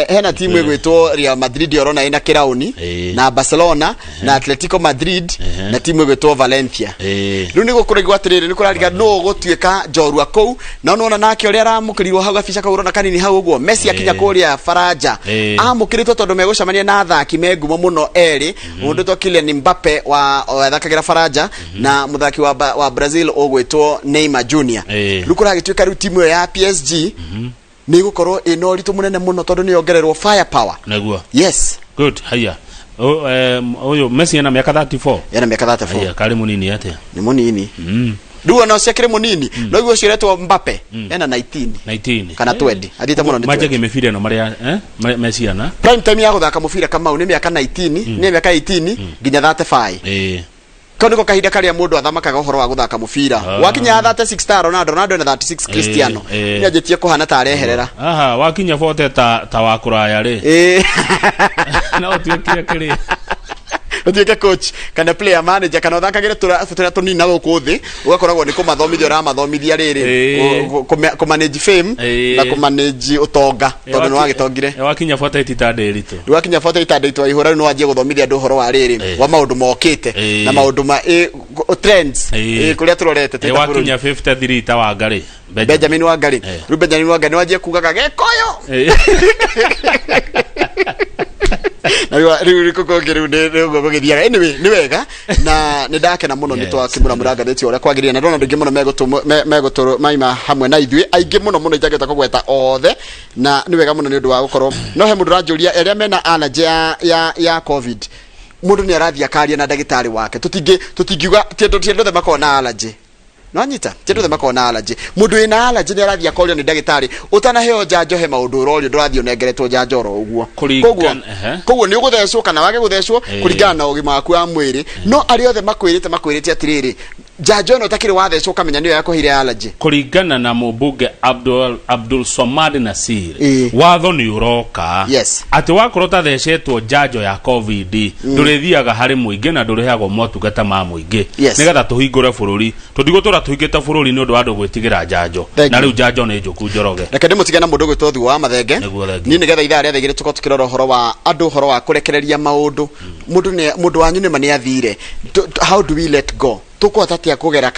Hena timu ĩgwĩtwo Real Madrid ũrona ĩna kĩraũni, na Barcelona na Atletico Madrid na timu ĩgwĩtwo Valencia. Rĩu nĩ gũkũraigwo atĩrĩrĩ, nĩ kũrariga nũ ũgũtuĩka njorua kũu, na nĩwona nake ũrĩa aramũkĩrirwo hau gabica kau ũrona kanini hau ũguo Messi akinya kũrĩa Faranja. Amũkĩrĩtwo tondũ megũcemania na athaki me ngumo mũno erĩ, mũndũ ũtwo Kylian Mbappe wa athakagĩra Faranja na mũthaki wa Brazil ũgwĩtwo Neymar Junior. Rĩu kũragĩtuĩka rĩu timu ĩyo ya PSG nĩ ĩgũkorwo ĩna ũritũ mũnene mũno tondũ nĩ yongererwo firepower. Nĩguo. Yes. Good, haya. Ũyũ Messi ena mĩaka 34. Ena mĩaka 34. Haya, karĩ mũnini atĩa? Nĩ mũnini. Rĩu ona ũcio akĩrĩ mũnini, no rĩu ũcio ũretwo Mbappe ena 19. 19. Kana 20. Athiĩte mũno nĩ Manjagia 20. mĩbira ĩno marĩa me ciana. Prime time ya gũthaka mũbira Kamau nĩ mĩaka 19, nĩ mĩaka 18 nginya 35. Kau niko kahinda karia mundu athamakaga uhoro wa guthaka mubira. Wakinya 36 ta Ronaldo, Ronaldo ena 36, Cristiano ni anjitie kuhana ta areherera. Aha, wakinya 40 ta wa kuraya rĩ. No ũtuĩkire kĩrĩ. Ũtuĩke coach kana player manager kana ũthakagĩre tũrĩa tũnini na gũkũ thĩ, ũgakoragwo nĩ kũmathomithia ũramathomithia rĩrĩ, kũmanage fame na kũmanage ũtonga tondũ nĩ wagĩtongire. Wakinya 40 ta ndĩritũ. Rĩu wakinya 40 ta ndĩritũ waihũra, rĩu nĩ wanjie gũthomithia andũ ũhoro wa rĩrĩ, wa maũndũ mokĩte na maũndũ ma trends, kũrĩa tũrorete twĩ ta bũrũri. Wakinya 53 ta Wangari. Benjamin Wangari. Rĩu Benjamin Wangari nĩ wanjie kugaga Gĩkũyũ. Na rĩu kũngĩ rĩu nĩ ũguo gũgĩthiaga. Anyway, nĩ wega na nĩ ndakena mũno nĩ twakĩmũramũra ngathĩti ũrĩa kwagĩrĩire, na ndona andũ aingĩ mũno megũtũ maima hamwe na ithuĩ, aingĩ mũno mũno itangĩhota kũgweta othe, na nĩ wega mũno nĩ ũndũ wa gũkorwo no he mũndũ ũranjũria arĩa mena allergy ya COVID. Mũndũ nĩ arathiĩ akaria na ndagĩtarĩ wake. Tũtingiuga ti andũ othe makoragwo na allergy. No anyita ti andũ othe makoragwo na allergy. Mũndũ wĩna allergy nĩ arathiĩ akorio nĩ ndagĩtarĩ. Ũtanaheo njanjo he maũndũ ũrorio, ndũrathiĩ ũnengeretwo njanjo oro ũguo. Koguo nĩ ũgũthecwo kana wage gũthecwo kũringana na ũgima waku wa mwĩrĩ. No arĩa othe makwĩrĩte atĩrĩrĩ, njanjo ĩno ũtakĩrĩ wathecwo ũkamenya nĩyo yakũheire allergy. Kũringana na mũmbunge Abdul Swamad Nasir, watho nĩ ũroka. Atĩ wakorwo ũtathecetwo njanjo ya COVID, ndũrĩthiaga harĩ mũingĩ na ndũrĩheagwo motungata ma mũingĩ. Nĩgetha tũhingũre bũrũri. Tũtigũtũra tũhingĩte bũrũri nĩ ũndũ wa andũ gwĩtigĩra njanjo. Thank Na you. rĩu njanjo nĩ njũku Njoroge. Reke ndĩmũtige na mũndũ ũgwĩtwo Thuo wa Mathenge. Nĩguo, thank you. Niĩ nĩgetha ithaa rĩa thaa igĩrĩ tũkorwo tũkĩrora ũhoro wa andũ, ũhoro wa kũrekereria maũndũ. Mũndũ wanyu nĩma nĩ athire. How do we let go? Tũkũhota atĩa kũgera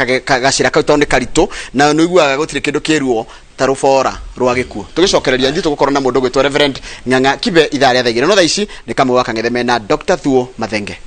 gacĩra kau tondũ nĩ karitũ, na nĩ ũiguaga gũtirĩ kĩndũ kĩruo ta rũbora rwa gĩkuũ. Tũgĩcokereria ithuĩ tũgũkorwo na mũndũ ũgwĩtwo Reverend Ng'ang'a Kibe ithaa rĩa thaa igĩrĩ. No thaa ici nĩ Kamau wa Kang'ethe mena Dr. Thuo Mathenge.